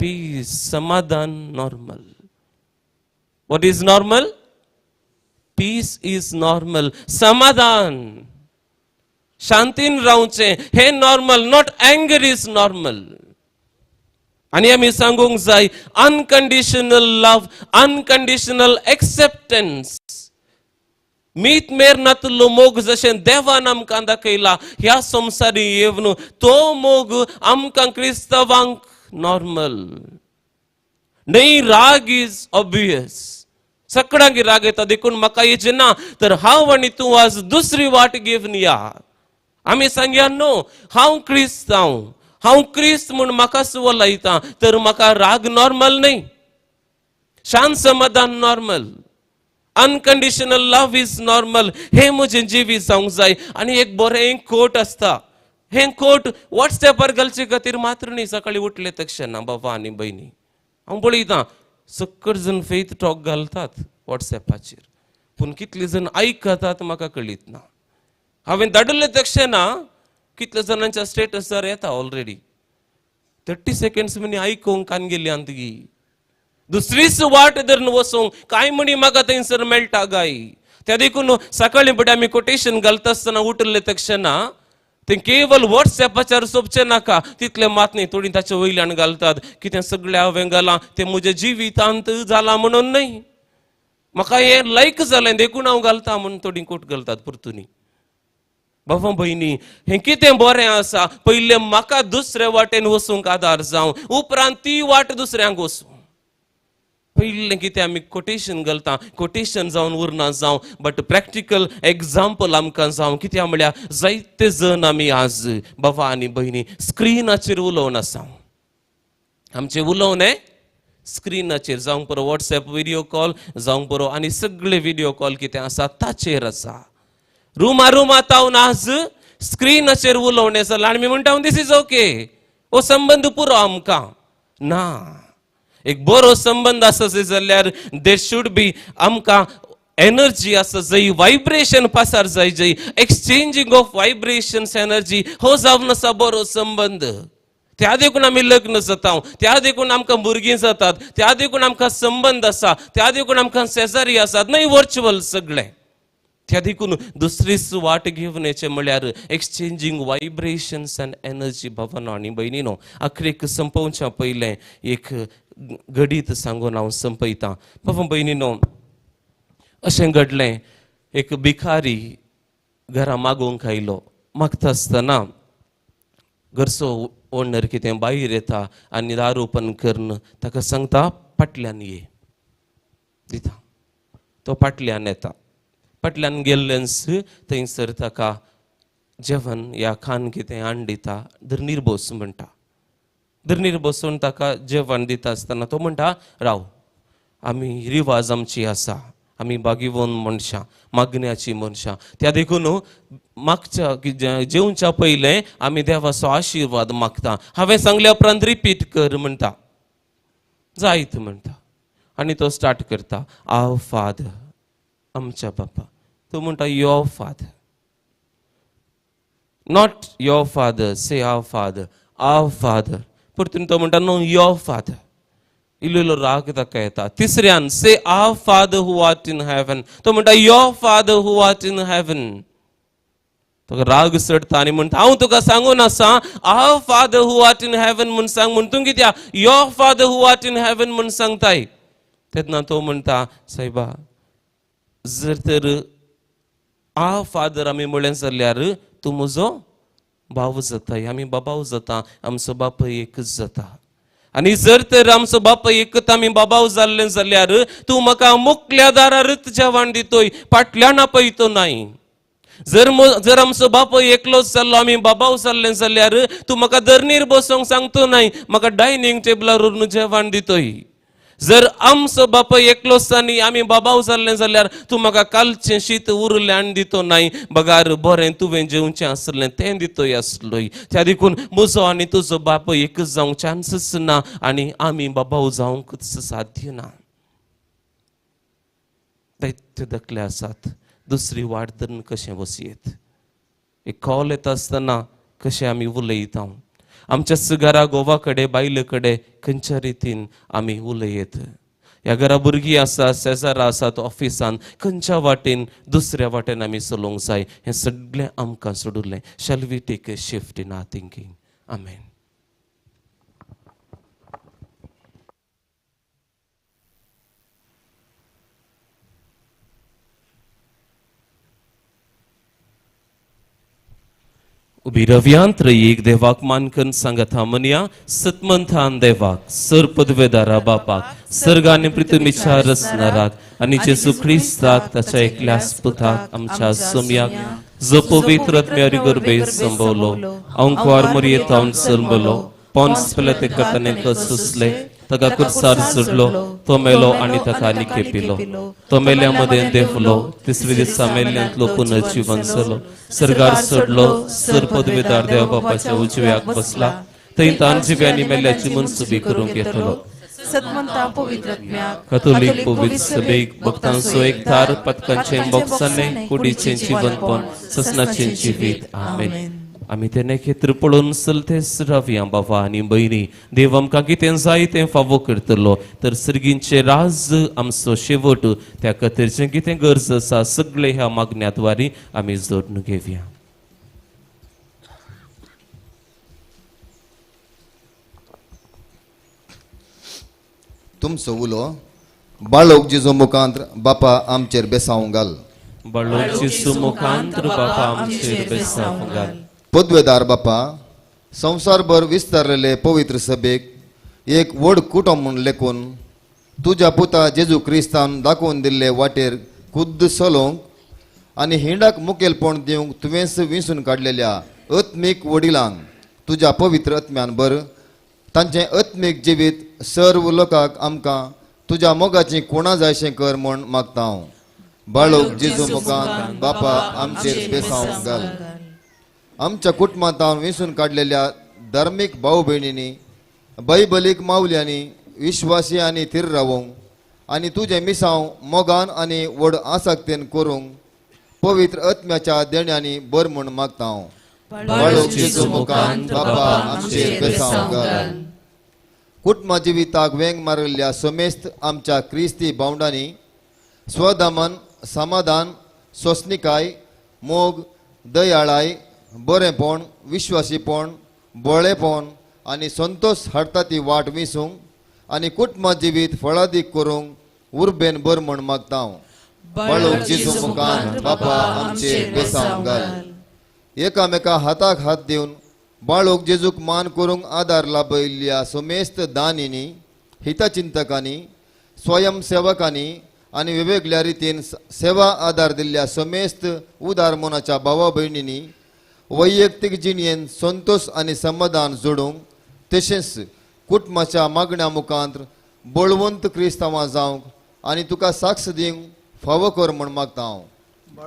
पीस, समाधान normal. What is normal? Peace is normal. समाधान, शांतीन रावचें हें normal, not anger is normal. आनी आमी सांगूंक जाय, अनकंडिशनल लव, अनकंडिशनल एक्सेप्टन्स, मीत मेर नातलो मोग जशें देवान आमकां दाखयला ह्या संवसारी येवन, तो मोग आमकां क्रिस्तांवांक नॉर्मल न्हय. राग is obvious. सगळ्यांक राग येता, देखून म्हाका येचें ना. तर हांव आनी तूं आज दुसरी वाट घेवन या. आमी सांगया, नो, हांव क्रिस्तांव, हांव क्रिस्त म्हूण म्हाका सुवलायता, तर म्हाका राग नॉर्मल न्हय, शांत समाधान normal, unconditional love is normal. हें म्हजें जिवीत जावंक जाय. आनी एक बरें कोट आसता. हें कोट वॉट्सएपार घालचे खातीर मात्र न्ही. सकाळीं उठले तक्षणा, बाबा आनी भयणी, हांव पळयतां, सकट जण फेथ टॉक घालतात वॉट्सएपाचेर, पूण कितले जण आयकतात म्हाका कळीत ना. हांवें धाडले तक्षणा कितल्या जाणांच्या स्टेटसार येता ऑलरेडी. 30 सेकंड्स म्हणी आयकूंक कान गेली गी दुसरीच वाट धरून वचूंक काय म्हणी म्हाका थंयसर मेळटा गाय. त्या देखून सकाळीं फुडें आमी कोटेशन घालता आसतना, उठले तक्षणा तें केवल वॉट्सएपाचेर सोंपचें नाका. तितलें मात न्ही, थोडीं ताचे वयल्यान घालतात. कितें सगळें हांवें घालां तें म्हज्या जिवितांत जालां म्हणून न्हय, म्हाका हें लायक जालें देखून हांव घालता म्हूण थोडीं कोट घालतात परतुनी. बाबा भयणी, हें कितें बरें आसा? पयलें म्हाका दुसरे वाटेन वचूंक आदार जावं, उपरांत ती वाट दुसऱ्यांक वचूं. पयलें कितें आमी कोटेशन घालता, कोटेशन जावन उरना जावं, बट प्रॅक्टिकल एग्जाम्पल आमकां जावं. कित्याक म्हळ्यार जायते जण आमी आज, बाबा आनी भयणी, स्क्रिनाचेर उलोवन आसा. आमचें उलोवणें स्क्रिनाचेर जावंक पुरो, वॉट्सएप व्हिडियो कॉल जावंक पुरो, आनी सगळे व्हिडियो कॉल कितें आसा ताचेर आसा. रुमा रुमा तावन आज स्क्रिनाचेर उलोवणें जालां आनी आमी म्हणटा, this is okay, हो संबंद पुरो आमकां. ना, एक बरो संबंद आसा जाल्यार there should be आमकां एनर्जी आसा जाय, व्हायब्रेशन पासार जाय जाय, एक्सचेंजींग ऑफ व्हायब्रेशन्स एनर्जी. हो जावन आसा बरो संबंद. त्या देखून आमी लग्न जाता, त्या देखून आमकां भुरगीं जातात, त्या देखून आमकां संबंद आसा, त्या देखून आमकां शेजारी आसात, न्हय वर्च्युअल सगळें. त्या देखून दुसरीच वाट घेवन येचें म्हळ्यार एक्सचेंजींग वायब्रेशन्स अँड एनर्जी. भावानो आनी भयणीनो, आखरेक संपोवच्या पयलें एक घडीत सांगून हांव संपयतां. बाबा भयणीनो, अशें घडलें, एक भिकारी घरा मागूंक आयलो. मागता आसतना घरचो ओनर कितें भायर येता आनी दार ओपन करून ताका सांगता, फाटल्यान ये दिता. तो फाटल्यान येता. फाटल्यान गेल्लेंच थंयसर ताका जेवण या खाण कितें हाडून दिता. धरणीर बस म्हणटा. धरणीर बसून ताका जेवण दिता आसतना तो म्हणटा, राव, आमी रिवाज आमची आसा, आमी बागीवन मनशां, मागण्याची मनशां, त्या देखून मागच्या जेवच्या पयलें आमी देवाचो आशिर्वाद मागता. हांवें सांगल्या उपरांत रिपीट कर म्हणटा, जायत म्हणटा. आनी तो स्टार्ट करता, आव फादर, आमच्या बापा. तो म्हणटा, your father, not your father, say our father, our father. परतून तो म्हणटा, नो, your father. इल्लो इल्लो राग ताका येता. तिसऱ्यान, say our father who art in heaven. तो म्हणटा, your father who art in heaven. ताका राग चडटा आनी म्हणटा, हांव तुका सांगून आसा our father who art in heaven म्हूण सांग, म्हूण तूं कित्याक your father who art in heaven म्हूण सांगताय. तेन्ना तो म्हणटा, सायबा, जर तर our father आमी म्हणलें जाल्यार तूं म्हजो भाव जाताय, आमी बाबाव जाता, आमचो बापूय एकच जाता. आनी जर तर आमचो बापूय एकच, आमी बाबाव जाल्लें जाल्यार तूं म्हाका मुकल्या दारारच जेवण दितोय, फाटल्यान आपयतो नाय. जर आमचो बापूय एकलोच जाल्लो, आमी बाबाव जाल्लें जाल्यार तूं म्हाका धरणीर बसोंक सांगतो नाय, म्हाका डायनींग टेबलार व्हरून जेवण दितोय. जर आमचो बापूय एकलोच आनी आमी बाबाव जाल्लें जाल्यार तूं म्हाका कालचें शीत उरलें आनी दितो नाय, बगार बरें तुवें जेवचें आसलें तें दितोय आसलोय. त्या देखून म्हजो आनी तुजो बापूय एकच जावंक चान्सीस ना आनी आमी बाबाव जावंकच साध्य ना. दैत्य दकले आसात, दुसरी वाट धरून कशें वसयेत. एक कॉल येता आसतना कशें आमी उलयता, आमच्या घरा घोवा कडेन बायले कडेन खंयच्या रितीन आमी उलयत. ह्या घरा भुरगीं आसा, शेजारा आसात, ऑफिसान खंयच्या वाटेन दुसऱ्या वाटेन आमी चलोवंक जाय, हें सगळें आमकां सोडुल्लें. Shall we take a shift in our thinking. Amen. उबी रव्यांत एक देवाक मानकन सांगता म्हणया, सतमंथान देवाक, सर पदवेदारा बापाक, सर्ग आनी पृथ्वीच्या रचणाराक आनी जेजू क्रिस्ताक ताच्या एकल्याच पुताक आमच्या सोमयाक, जो पवित्र आत्म्यारी गर्भे संभवलो, अंकवार मरयेतावन जल्मलो, पोन्स पिलाते ताणें सोंसले, ताका कुर्सार चडलो, तो मेलो आनी ताका निखेपिलो, तो मेल्या मदें देंवलो, तिसरे दिसा मेल्ल्यांतलो पुनर्जीवन जालो, सर्गार चडलो, सर पदवेदार देव बापाच्या उजव्याक बसला, थंय तान जिव्यांनी मेल्ल्याची मनसुबी करूंक येतलो. कथोलीक पवित्र सभेक, भक्तांचो एकठार, पथकांचें बोक्साने, कुडीचें जिवनपण, ससनाचें जिवीत. आमेन. आमी तें नखेत्र पळोवन चलतेच रावया. बाबा आनी भयणी, देव आमकां कितें जाय तें फावो करतलो, तर सर्गींचे राज आमचो शेवट, त्या खातीर जें कितें गरज आसा सगळें ह्या मागण्या द्वारी आमी जोडून घेवया. तुमचो उलो बाळोक जेजू मुखांत बापा आमचेर बेसावंक घाल. बाळोक जेजू मुखांत बापा आमचेर बेसावंक घाल. पदवेदार बापा, संवसारभर विस्तारलेले पवित्र सभेक एक व्हड कुटुंब म्हूण लेखून तुज्या पुता जेजू क्रिस्तान दाखोवन दिल्ले वाटेर खुद्द चलोवंक आनी हिंडाक मुखेलपण दिवंक तुवेंच विंचून काडलेल्या आत्मीक वडिलांक तुज्या पवित्र आत्म्यान भर. तांचें आत्मीक जिवीत सर्व लोकांक आमकां तुज्या मोगाची कोणा जायशें कर म्हूण मागता हांव. बाळोक जेजू मुखान बापा आमचेर बेसावंक घाल. आमच्या कुटुंबांत विंचून काडलेल्या धार्मीक भाव भयणींनी, बायबलीक मावल्यांनी विश्वासी आनी थीर रावूंक आनी तुजें मिसांव मोगान आनी व्हड आसक्तेन करूंक पवित्र आत्म्याच्या देण्यांनी भर म्हूण मागता हांव. बाळोक जेजू मुखान बापा आमचेर बेसावंक घाल. कुटुंबा जिविताक वेंग मारिल्ल्या समेस्त आमच्या क्रिस्ती भावंडांनी स्वदमन, समाधान सोंसणिकाय, मोग, दयाळाय, बरेंपण, विश्वासीपण, भोळेपण आनी संतोश हाडटा ती वाट विसूंक आनी कुटुंबा जिवीत फळादीक करूंक उर्बेन भर म्हण मागता हांव. बाळूक जेजू मुखार बापा आमचेर बेसांव घाल. एकामेका हाताक हात दिवन बाळूक जेजूक मान करूंक आदार लाभयिल्ल्या समेस्त दानींनी, हितचिंतकांनी, स्वयंसेवकांनी आनी वेगवेगळ्या रितीन सेवा आदार दिल्ल्या समेस्त उदार मनाच्या भावा भयणींनी वैयक्तीक जिणेन संतोश आनी समाधान जोडूंक तशेंच कुटुंबाच्या मागण्या मुखांत बळवंत क्रिस्तांवां जावंक आनी तुका साक्ष दिवंक फावो कर म्हण मागता हांव.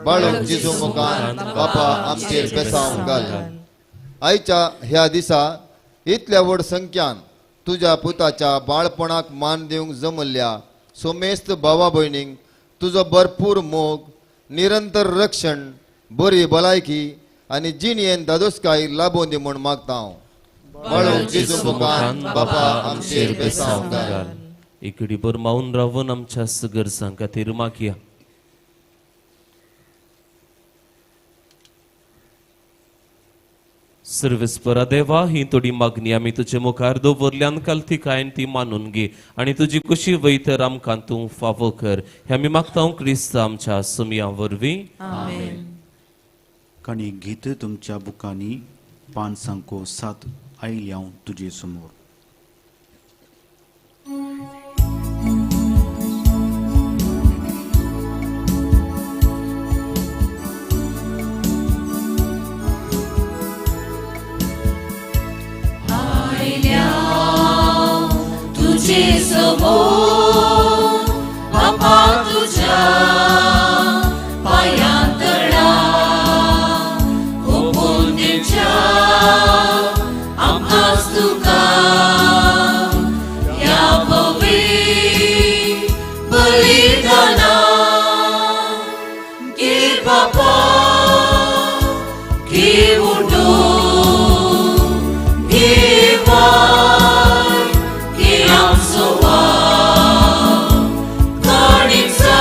बाळूक जेजू मुखार बापा आमचेर बेसांव घाल. आयच्या ह्या दिसा इतल्या व्हड संख्यान तुज्या पुताच्या बाळपणाक मान दिवंक जमल्ल्या सोमेस्त भावा भयणींक तुजो भरपूर मोग, निरंतर रक्षण, बरी भलायकी आनी जिणेन दादोसकाय लाबोवन दी म्हूण मागता हांव. बाळूक जेजू मुखार बापा आमचेर बेसांव घाल. इकडे भर मावन रावन आमच्या गरजां खातीर मागया. सर्वेस्परा देवा, ही थोडी मागणी आमी तुजे मुखार दवरल्यान कालतिकायन ती मानून घे आनी तुजी कुशी वयतर आमकां तूं फावो कर. हे आमी मागता क्रिस्त आमच्या सुमया वरवीं. काणी गीत तुमच्या बुकांनी 507 आयली हांव तुजे समोर. तुझे समोर बापा तुझ्या पायांतळा ओपून दिवच्या आमकांच तुका ह्या पवित्र बलिदाना. घे बापा, घे उडो, घे वाय, घे आमचो वाव. काणीचा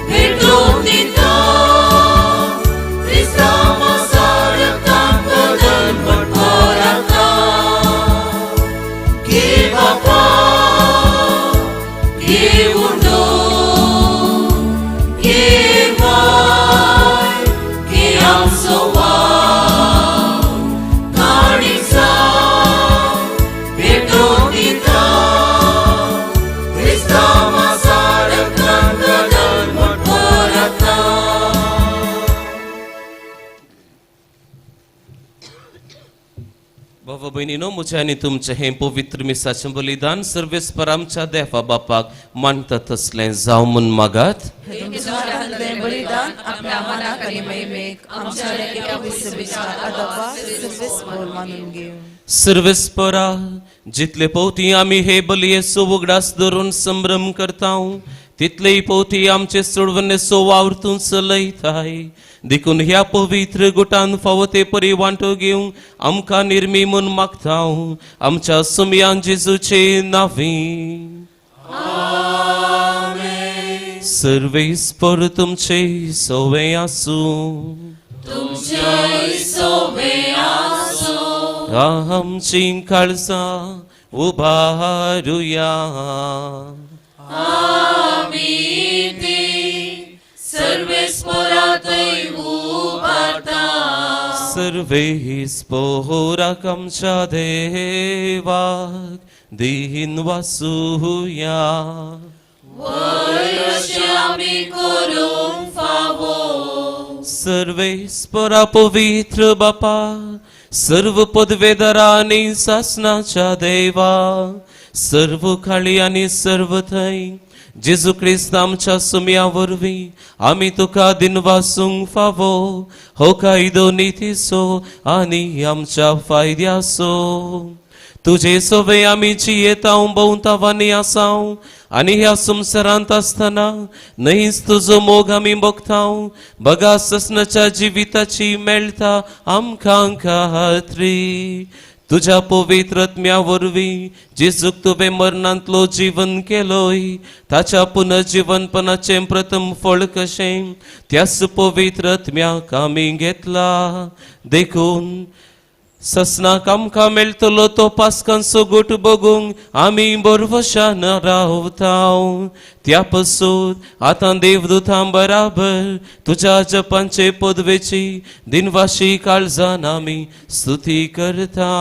भेटोवन दिता क्रिस्तांवा सारकान बदल पडपराता. घे बापा, घे उडो, घे वाय, घे आमचो वाव. काणीचा भेटोवन दिता क्रिस्तांवा सारकान बदल पडपराता. बाबा भयणीनो, म्हजें आनी तुमचें हें पवित्र मिसाचें बलिदान सर्वेस्पर आमच्या देवा बापाक मानता तसलें जावं म्हूण मागात. तुमच्या हातांतलें बलिदान आपल्या मनाक आनी महिमेक आमच्या एका विसवेच्या आदाबा सर्वेस्पर मानून घेवं. सर्वेस्परा, जितले पवती आमी हे बलयेचो उगडास धरून संभ्रम करता तितलेय पवती आमचे सोडवणेचो वावर तूं चलयताय. देखून ह्या पवित्र गुटान फावो ते परी वांटो घेवंक आमकां निर्मी म्हूण मागता आमच्या सुमयान जेजूचे नांवी. सर्वेस्पर तुमचे सोवे आसूं. तुमचेय सोवे आसूं. आमची काळजां उबारुया. आमी ती सर्वेस्परातय उबारता. सर्वेस्पोराक आमच्या देवाक दीन वासुया. वय अशें आमी करूंक फावो. सर्वेस्परा पवित्र बापा, सर्व पदवेदारा आनी सासनाच्या देवा, सर्व खाली आनी सर्व थंय जेजू क्रिस्त आमच्या सुमया वरवीं आमी तुका दिनवासूंक फावो. हो कायदो नितीचो आनी आमच्या फायद्याचो. तुजे सोवे आमी जियेतांव, भोंवतांव आनी आसांव आनी ह्या संवसारांत आसतना न्हयच तुजो मोग आमी भोगतांव. बगा ससनाच्या जिविताची मेळटा आमकां खात्री. तुज्या पवित्र आत्म्या वरवीं जेजूक तुवें मरणांतलो जीवन केलोय ताच्या पुनर्जीवनपणाचें प्रथम फळ कशें त्याच पवित्र आत्म्याक आमी घेतला. देखून ससनाक आमकां मेळटलो तो पास्कांचो गोट बगूंक आमी बरवशान रावताव. त्या पसून आतां देवदूतां बराबर तुज्या जपांचे पदवेची दिनवाशी काळजान आमी स्तुती करता.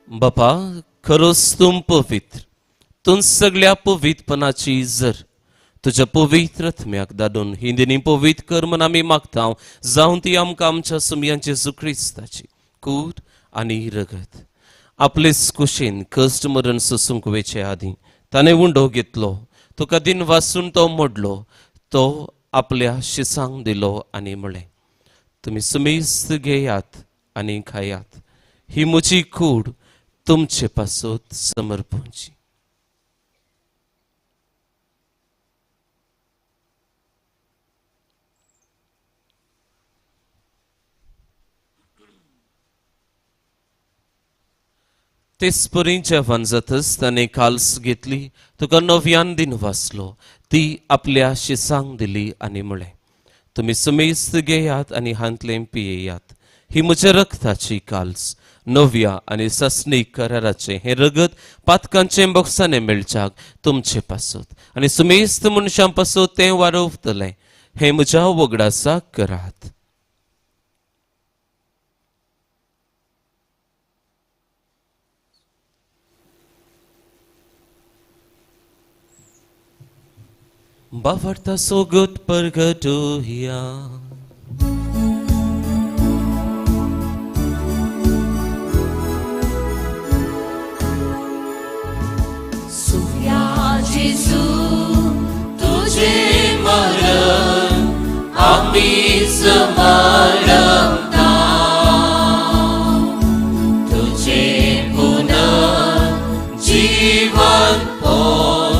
बापा खरोच तूं पवित्र, तूं सगळ्या पवित्रपणाची जर तुज्या पवित्र आत्म्याक धाडून ही दिनी पवित्र कर म्हण आमी मागता, जावन ती आमकां आमच्या सुमयान जेजू क्रिस्ताची कूड आनी रगत आपलेच कुशीन कश्ट मरण सोसूंक वेचे आदीं ताणें उंडो घेतलो, तुका दिन वासून तो मोडलो, तो आपल्या शिसांक दिलो आनी म्हळें, तुमी सुमेस्त घेयात आनी खायात, ही म्हजी कूड तुमचे पासत समर्पणची. तेच परी जेवण जातच ताणें काल्स घेतली, तुका नव्यान दिन वाचलो, ती आपल्या शिसांक दिली आनी म्हळें, तुमी सुमेस्त घेयात आनी हांतलें पियेयात, ही म्हज्या रक्ताची काल्स, नव्या आनी सासणीक कराराचें हें रगत पातकांचें बोक्साने मेळच्याक तुमचे पासत आनी सुमेस्त मनशां पासत तें वारोवतलें, हें म्हज्या वगडासाक करात. बावडता सोगत परगटुया. जेजू तुझे मरण आमी स्मरता, तुझे पुनर्जीवन पण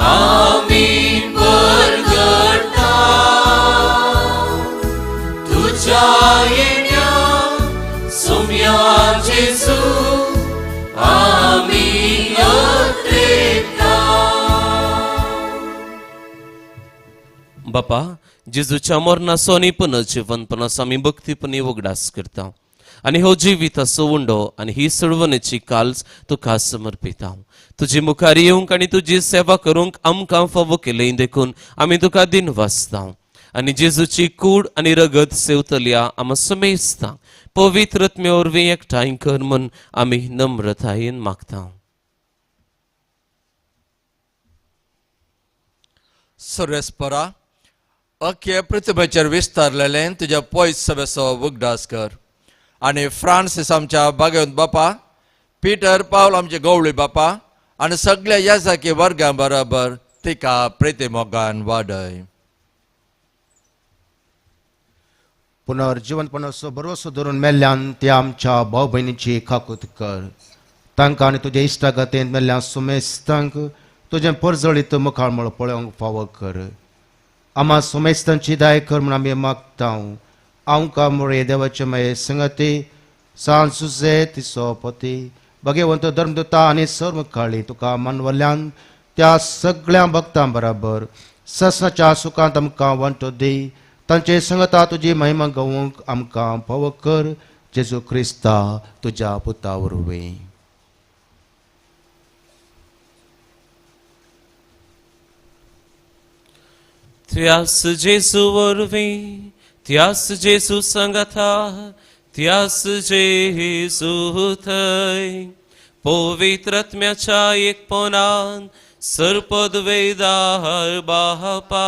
आमी परगटा, तुझ्या येण्या सुम्या जेजू आमी बापा जेजूच्या मरणाचो आनी पुनर्जीवनपणाचो आमी भक्तीपणी उगडास करता आनी हो जिविताचो उंडो आनी ही सोडवणेची काल्स तुका समर्पिता. तुजी मुखार येवंक आनी तुजी सेवा करूंक आमकां फावो केली देखून आमी तुका दिन वाचता आनी जेजूची कूड आनी रगत सेवतल्या आमा समेजता पवित्र आत्म्या वरवीं एकठांय कर म्हूण आमी नम्रतायेन मागता. सर्वेस्परा अख्खे पृथ्वीचेर विस्तारलेलें तुज्या पयस सभेचो उगडास कर आनी फ्रांसीस आमच्या बागेवंत बापा, पिटर पावल आमचे गवळी बापा आनी सगळ्या याजाकी वर्गां बराबर तिका प्रिती मोगान वाडय. पुनर्जीवनपणाचो भरवसो धरून मेल्ल्यान त्या आमच्या भाव भयणीची काकूत कर, तांकां आनी तुज्या इश्टागतींत मेल्ल्या सुमेस्तांक तुजें परजळीत मुखामळ पळोवंक फावो कर. आमा सुमेस्तांची दाय कर म्हूण आमी मागता. आमकां मुळे देवाचे माये संगती सान सुजे तिसो पती भगवंत धर्मदूता आनी सर्व काळी तुका मानवल्यान त्या सगळ्या भक्तां बराबर ससनाच्या सुखांत आमकां वांटो दी. तांचे संगता तुजी महिमा गावंक आमकां फावो कर, जेजू क्रिस्ता तुज्या पुता वरवीं. त्यास जेजू वरवीं, त्यास जेजू सांगाता, त्यास जेजू थंय पवित्र आत्म्याच्या एकपणान सरपद वेदार बापा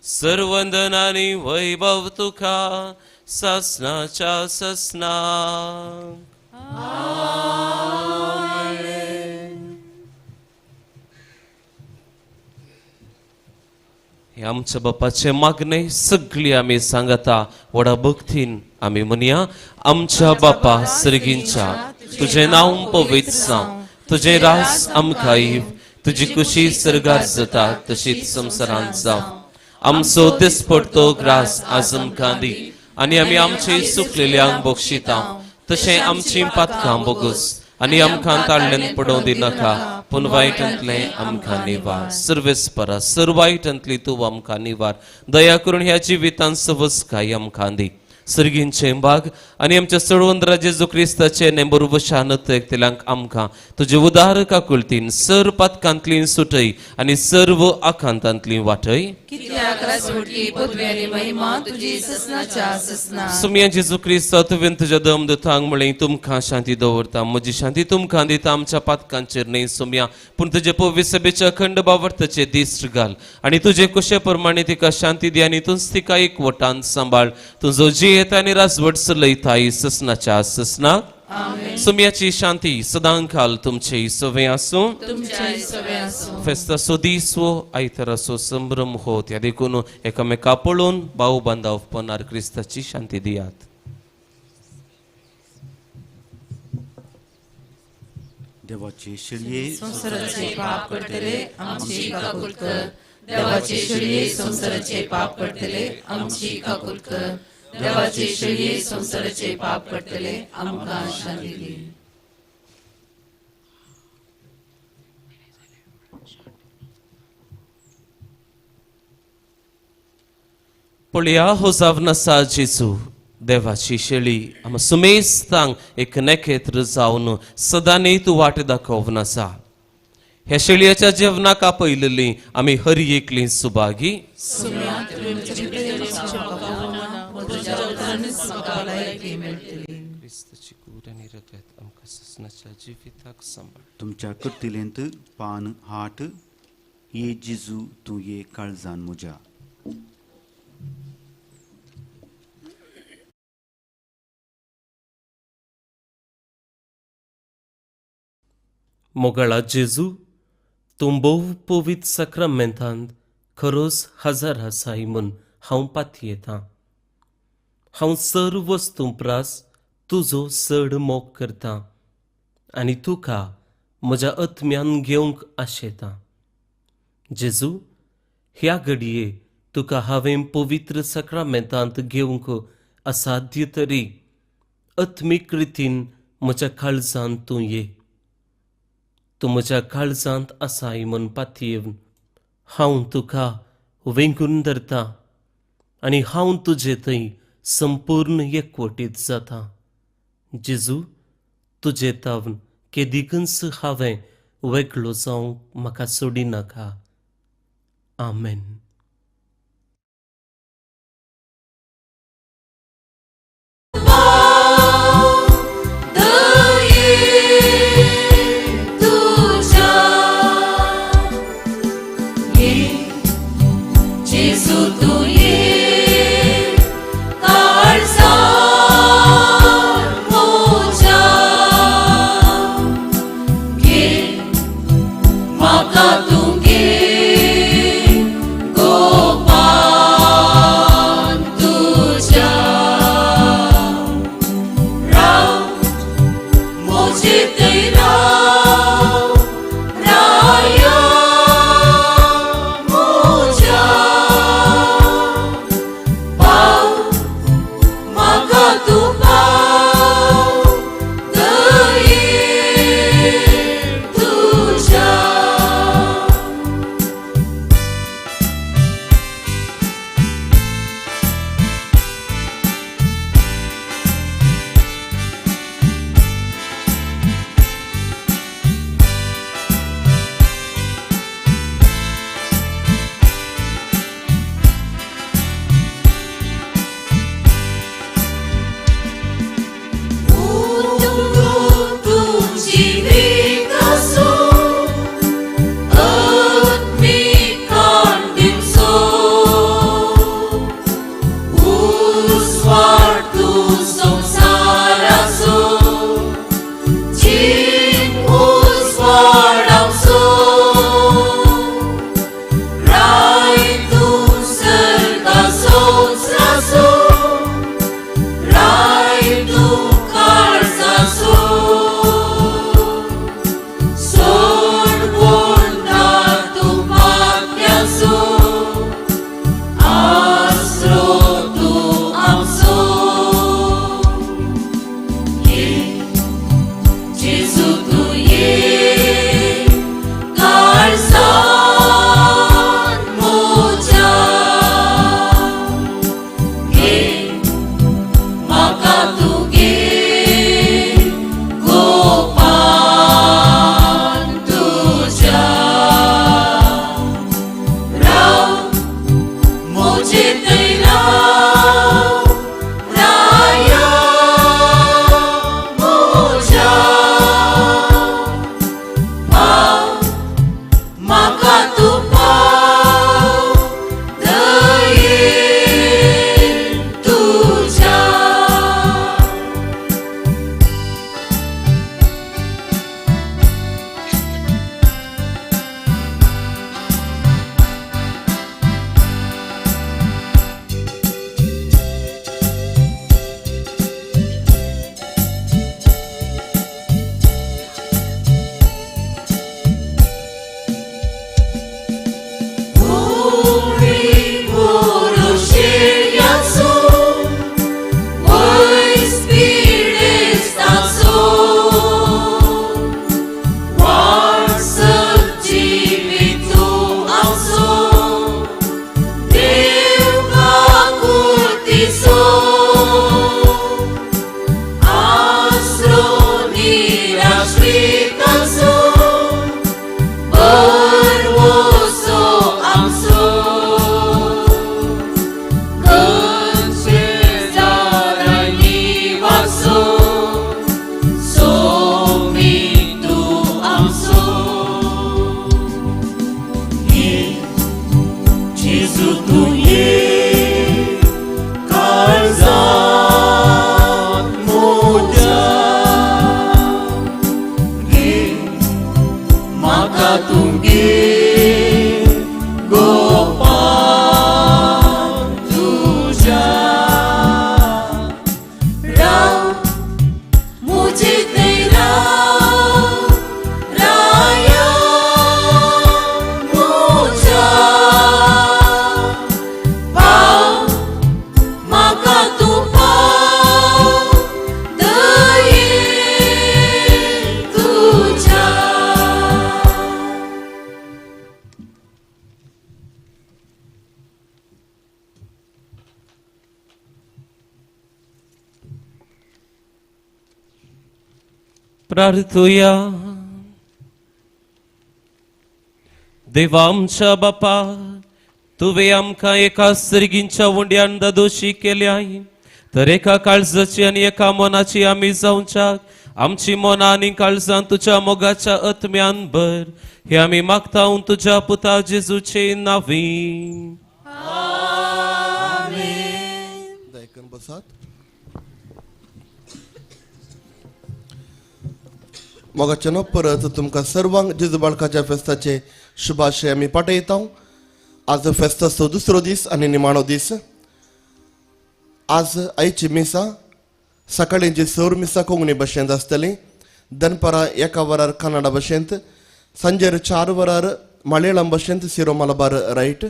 सर्वंदन आनी वैभव तुका ससनाच्या ससना. हे आमच्या बापाचे मागणे सगळी आमी सांगता व्हडा भक्तीन आमी म्हणया. आमच्या बापा सर्गींच्या, तुजें नांव पवित्र जावं, तुजें रास आमकां येव, तुजी कुशी सर्गार जाता तशीच संवसारांत जावं. आमचो दिसपडतो ग्रास आज आमकां दी आनी आमी आमचे चुकलेल्यांक बक्षिता तशें आमची पातकां बोगस आनी आमकां ताळ्यान पडोवं दिनाका, पूण वायटांतलें आमकां निवार. सर्वेस्परा सर वायटांतली तूं आमकां निवार. दया करून ह्या जिवितांत सवसकाय आमकां दी. सर्गींचें बाग आनी आमच्या सळवंदरा जेजू क्रिस्ताचे नेंबरुवशानत एकतेल्यांक आमकां तुजे उदार काकुळतीन सर पातकांतली सुटय आनी सर्व आकांतांतली वाटय. सुमया जेजू क्रिस्ता, तुवें तुज्या दम दुतांक म्हळें तुमकां शांती दवरता, म्हजी शांती तुमकां दिता, आमच्या पातकांचेर न्हय सुमया, पूण तुजे पवित्र सभेच्या अखंड बावर्ताचे दीस घाल आनी तुजे कुशे प्रमाणे तिका शांती दी आनी तूंच तिका एकवटान सांबाळ. तुजो जी येता आनी राजवट चलयताय ससनाच्या ससना. सुमयाची शांती सदांकाल तुमचे सवे आसूं. फेस्ताचो दीस हो आयताराचो संभ्रम हो, त्या देखून एकामेका पळोवन भाव बांदावपणार क्रिस्ताची शांती दियात. देवाचे शेळये संवसाराचे पाप करतले आमची काकूळ कर. देवाचे शेळये संवसाराचे पाप करतले आमची काकूळ कर. देवाचे शेळये संवसाराचे पाप करतले आमकां शांती दी. पळया हो जावन आसा जेजू देवाची शेळी, आमकां सुमेस्तांक एक नेखेत्र जावन सदांनी तूं वाट दाखोवन आसा. ह्या शेळयेच्या जेवणाक आपयलेली आमी हर एकली सुभागी. तुमच्या कृतीलेंत पान हाट ये जेजू तूं ये काळजान म्हज्या. मोगाळा जेजू, तूं भोव पवित्र साक्रामेंतांत खरोच हजार आसाय म्हूण हांव पातयेतां. हांव सर्व वस्तूं प्रास तुजो चड मोग करतां आनी तुका म्हज्या आत्म्यान घेवंक आशेतां. जेजू, ह्या घडये तुका हांवें पवित्र साक्रामेंतांत घेवंक असाध्य तरी आत्मीक रितीन म्हज्या काळजांत तूं ये. तूं म्हज्या काळजांत आसाय म्हूण पातयेवन हांव तुका वेंगून धरतां आनी हांव तुजे थंय संपूर्ण एकवटीत जाता. जेजू, तुजे तावन केदिकूच हांवें वेगळो जावंक म्हाका सोडिनाका. आमेन. जेजू तूं ये काळजांत म्हज्या घे म्हाका तूं घे गोपान तुज्या राव म्हजे थंय राव राया म्हज्या पाव म्हाका तूं पाव दयेन तुज्या. Uri purushiryasu, वैस पिडेस्ताचो, वाटसत जिवीत आमचो, देव काकुळतीचो, आसरो निराश्रिताचो, बरवसो आमचो, कंचे जारांनी वाचो, सोमी तूं आमचो. ये जेजू तूं ये काळजांत म्हज्या, घे म्हाका तूं घे गोपान तुज्या, राव म्हजे थंय राव राया म्हज्या, पाव म्हाका तूं पाव दयेन तुज्या. प्रार्थुया. देवा आमच्या बापा, तुवें आमकां एका सर्गींच्या उंड्यान दादोशी केल्याय, तर एका काळजाची आनी एका मनाची आमी जावच्याक आमची मनां आनी काळजां तुज्या मोगाच्या आत्म्यान भर, हे आमी मागता तुज्या पुता जेजूचे नांवी. दयाकरून बसात. मोगाचे नो परत तुमकां सर्वांक जेजू बाळकाच्या फेस्ताचे शुभाशय आमी पाठयता. आज फेस्ताचो दुसरो दीस आनी निमाणो दीस. आज आयची मिसां सकाळींची सौर मिसां कोंकणी भाशेंत आसतली, दनपारां 1 वरार कन्नडा भाशेंत, सांजेर 4 वरार मलयाळम भाशेंत सिरो मलबार रायट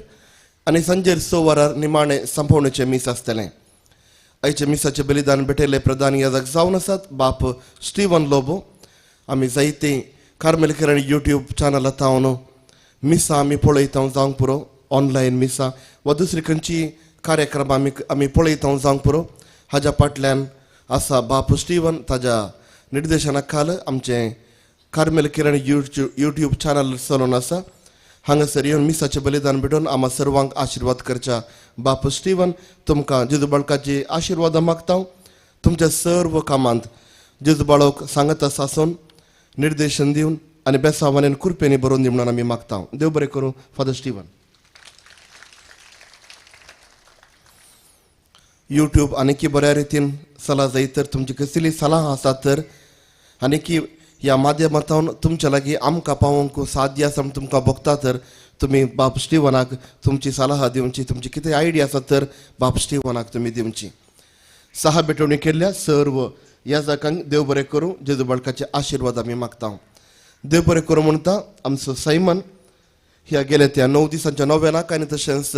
आनी सांजेर 6 वरार निमाणें संपवणेचें मीस आसतलें. आयच्या मिसाचें बलिदान भेटयल्ले प्रधान याजक जावन आसात बाप स्टीवन लोबो. आमी जायते कार्मेल किरण यूट्यूब चॅनला तावन मिसां आमी पळयता जावंक पुरो, ऑनलायन मिसां वा दुसरी खंयची कार्यक्रम आमी पळयता जावंक पुरो. हाज्या फाटल्यान आसा बाप स्टीवन, ताज्या निर्देशना खाल आमचें कार्मेल किरण यूट्यूब चॅनल चलोवन आसा. हांगासर येवन मिसाचें बलिदान भेटोवन आमा सर्वांक आशिर्वाद करच्या बाप स्टीवन तुमकां जेजू बाळकाची आशिर्वादां मागता. तुमच्या सर्व कामांत जेजू बाळक सांगत आसा आसून निर्देशन दिवन आनी बेसावान कुरपेनी बरोवन दी म्हणून आमी मागता. देव बरें करूं. Father Steven. यूट्यूब आनीकी बऱ्या रितीन सलाह जाय तर तुमची कसली सलाह आसा तर आनीकी ह्या माध्यमांतल्यान तुमच्या लागीं आमकां पावोवंक साध्य आसा म्हूण तुमकां भोगता तर तुमी बाप स्टीवनाक तुमची सलाह दिवची, तुमची कितें आयडिया आसा तर बाप स्टीवनाक तुमी दिवची. सहा भेटवणी केल्ल्या सर्व ह्या जाकांक देव बरें करूं, जेजू बाळकाचे आशिर्वाद आमी मागता. देव बरें करूं म्हणटा आमचो सैमन ह्या गेल्या त्या 9 दिसांच्या नोवेनाक आनी तशेंच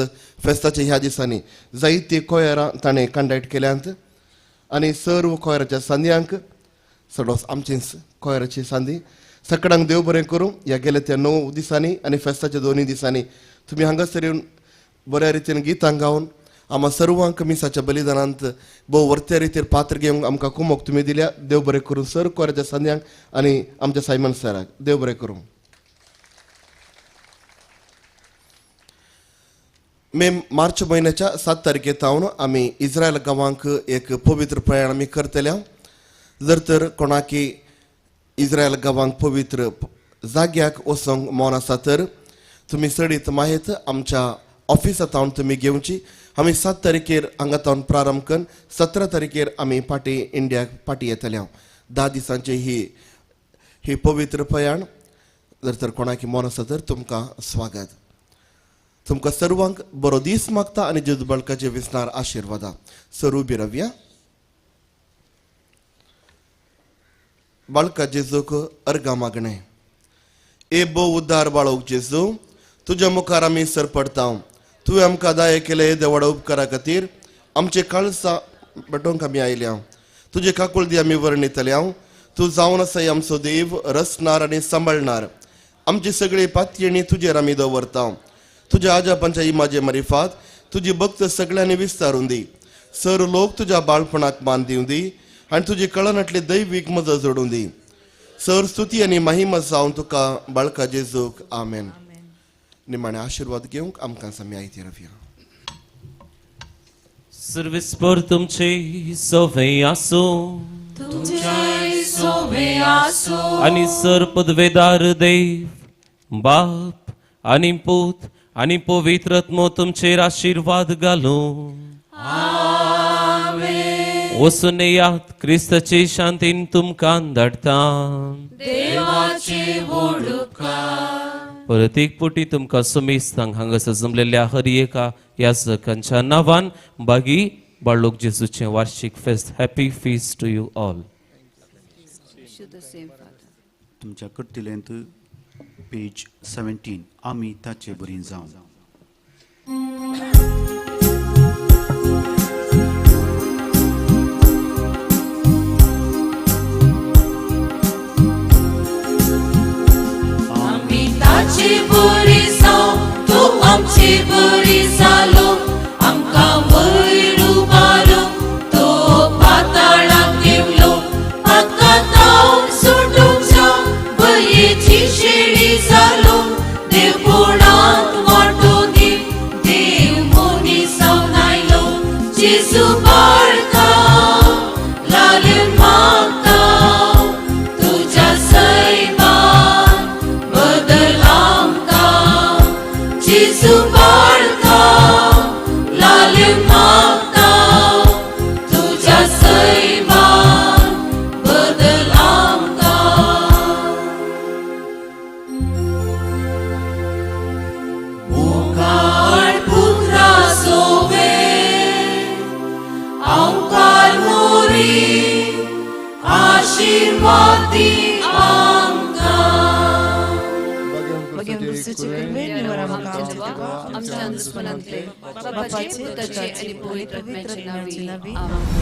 फेस्ताच्या ह्या दिसांनी जायतीं कोयरां ताणें कंडक्ट केल्यांत आनी सर्व कोयराच्या सांद्यांक सडोस आमचेच कोयराची सांदी सगळ्यांक देव बरें करूं. ह्या गेल्या त्या 9 दिसांनी आनी फेस्ताच्या 2 दिसांनी तुमी हांगासर येवन बऱ्या रितीन गितां गावन आमा सर्वांक मिसाच्या बलिदानांत भोव वर्त्या रितीर पात्र घेवंक आमकां कुमोक तुमी दिल्या. देव बरें करूं सर कोयराच्या सांद्यांक आनी आमच्या सायमन सराक. देव बरें करूं. मे मार्च म्हयन्याच्या 7 तारखे थावन आमी इस्रायल गांवांक एक पवित्र प्रयाण आमी करतले. जर तर कोणाकी इस्रायल गांवांक पवित्र जाग्याक वचोंक मन आसा तर तुमी चडीत माहित आमच्या ऑफिसा थावन तुमी घेवची. आमी 7 तारखेर हांगा थावन प्रारंभ करून 17 तारखेर आमी पाटी इंडियाक पाटी येतले. 10 दिसांची ही पवित्र प्रयाण. जर तर कोणाकी मन आसा तर तुमकां स्वागत. तुमकां सर्वांक बरो दीस मागता आनी जेजू बाळकाचे विसनार आशिर्वादा. सर उबी रावया. बाळका जेजूक अर्गां मागणें. ए भोव उद्धार बाळोक जेजू, तुज्या मुखार आमी सरपडटा. तुवें आमकां दाय केले देवाडा उपकारा खातीर आमचे काळसा भेटोवंक आमी आयल्या. तुजे काकुळदी आमी वर्णितले. तूं जावन आसाय आमचो देव, रचणार आनी सांबाळणार. आमची सगळी पातयेणी तुजेर आमी दवरता. तुज्या आजापांच्या इमाजे मारिफात तुजी भक्त सगळ्यांनी विस्तारून दी. सर लोक तुज्या बाळपणाक मान दिवं दी आनी तुजी कळनातली दैवीक मदत जोडूं दी. सर स्तुती आनी महिमा जावन तुका बाळका जेजूक. आमेन. निमाणे आशिर्वाद घेवंक आमकां सामी आयती रवया. सर्वेस्पर तुमचे सोवे आसूं तुमचे सोवे आसूं आनी सर पदवेदार देव बाप आनी पूत आनी पवित्र आत्मो तुमचेर आशिर्वाद घालूं. वचून येयात. क्रिस्ताचे शांतीन तुमकां धाडटा. देवाचे व्हड उपकार. परत एक पटी तुमकां सुमेस्तांक हांगासर जमलेल्या हर एका याजकांच्या नांवान बागी बाळोक जेजूचें वार्षीक फेस्त. Happy feast to you all. तुमच्या कर्तिलेंत पेज 17 आमी ताचे बरीं जावं. आमी ताचे बरी जावं, तूं आमचे बरी जालो. आमकां वयर उबारो तो पाताळाक देंवलो. आतां तावन सुटूंक बयेची शेळी जालो. देव कोणाक वांटो दी, देव मनीस जावन आयलो. जेजू बाळका लाले मागता तुज्या सैमान बदल आमकां. जेजू बाळका लाले मागता तुज्या सैमान बदल आमकां. मुखार पुत्रा सोवे आंकार मोरी आशिर्वाद दी आमकां. आमच्या दुस्मनांतले बापाचे पुताचे आनी पवित्र आत्म्याचे नांवी. आमेन.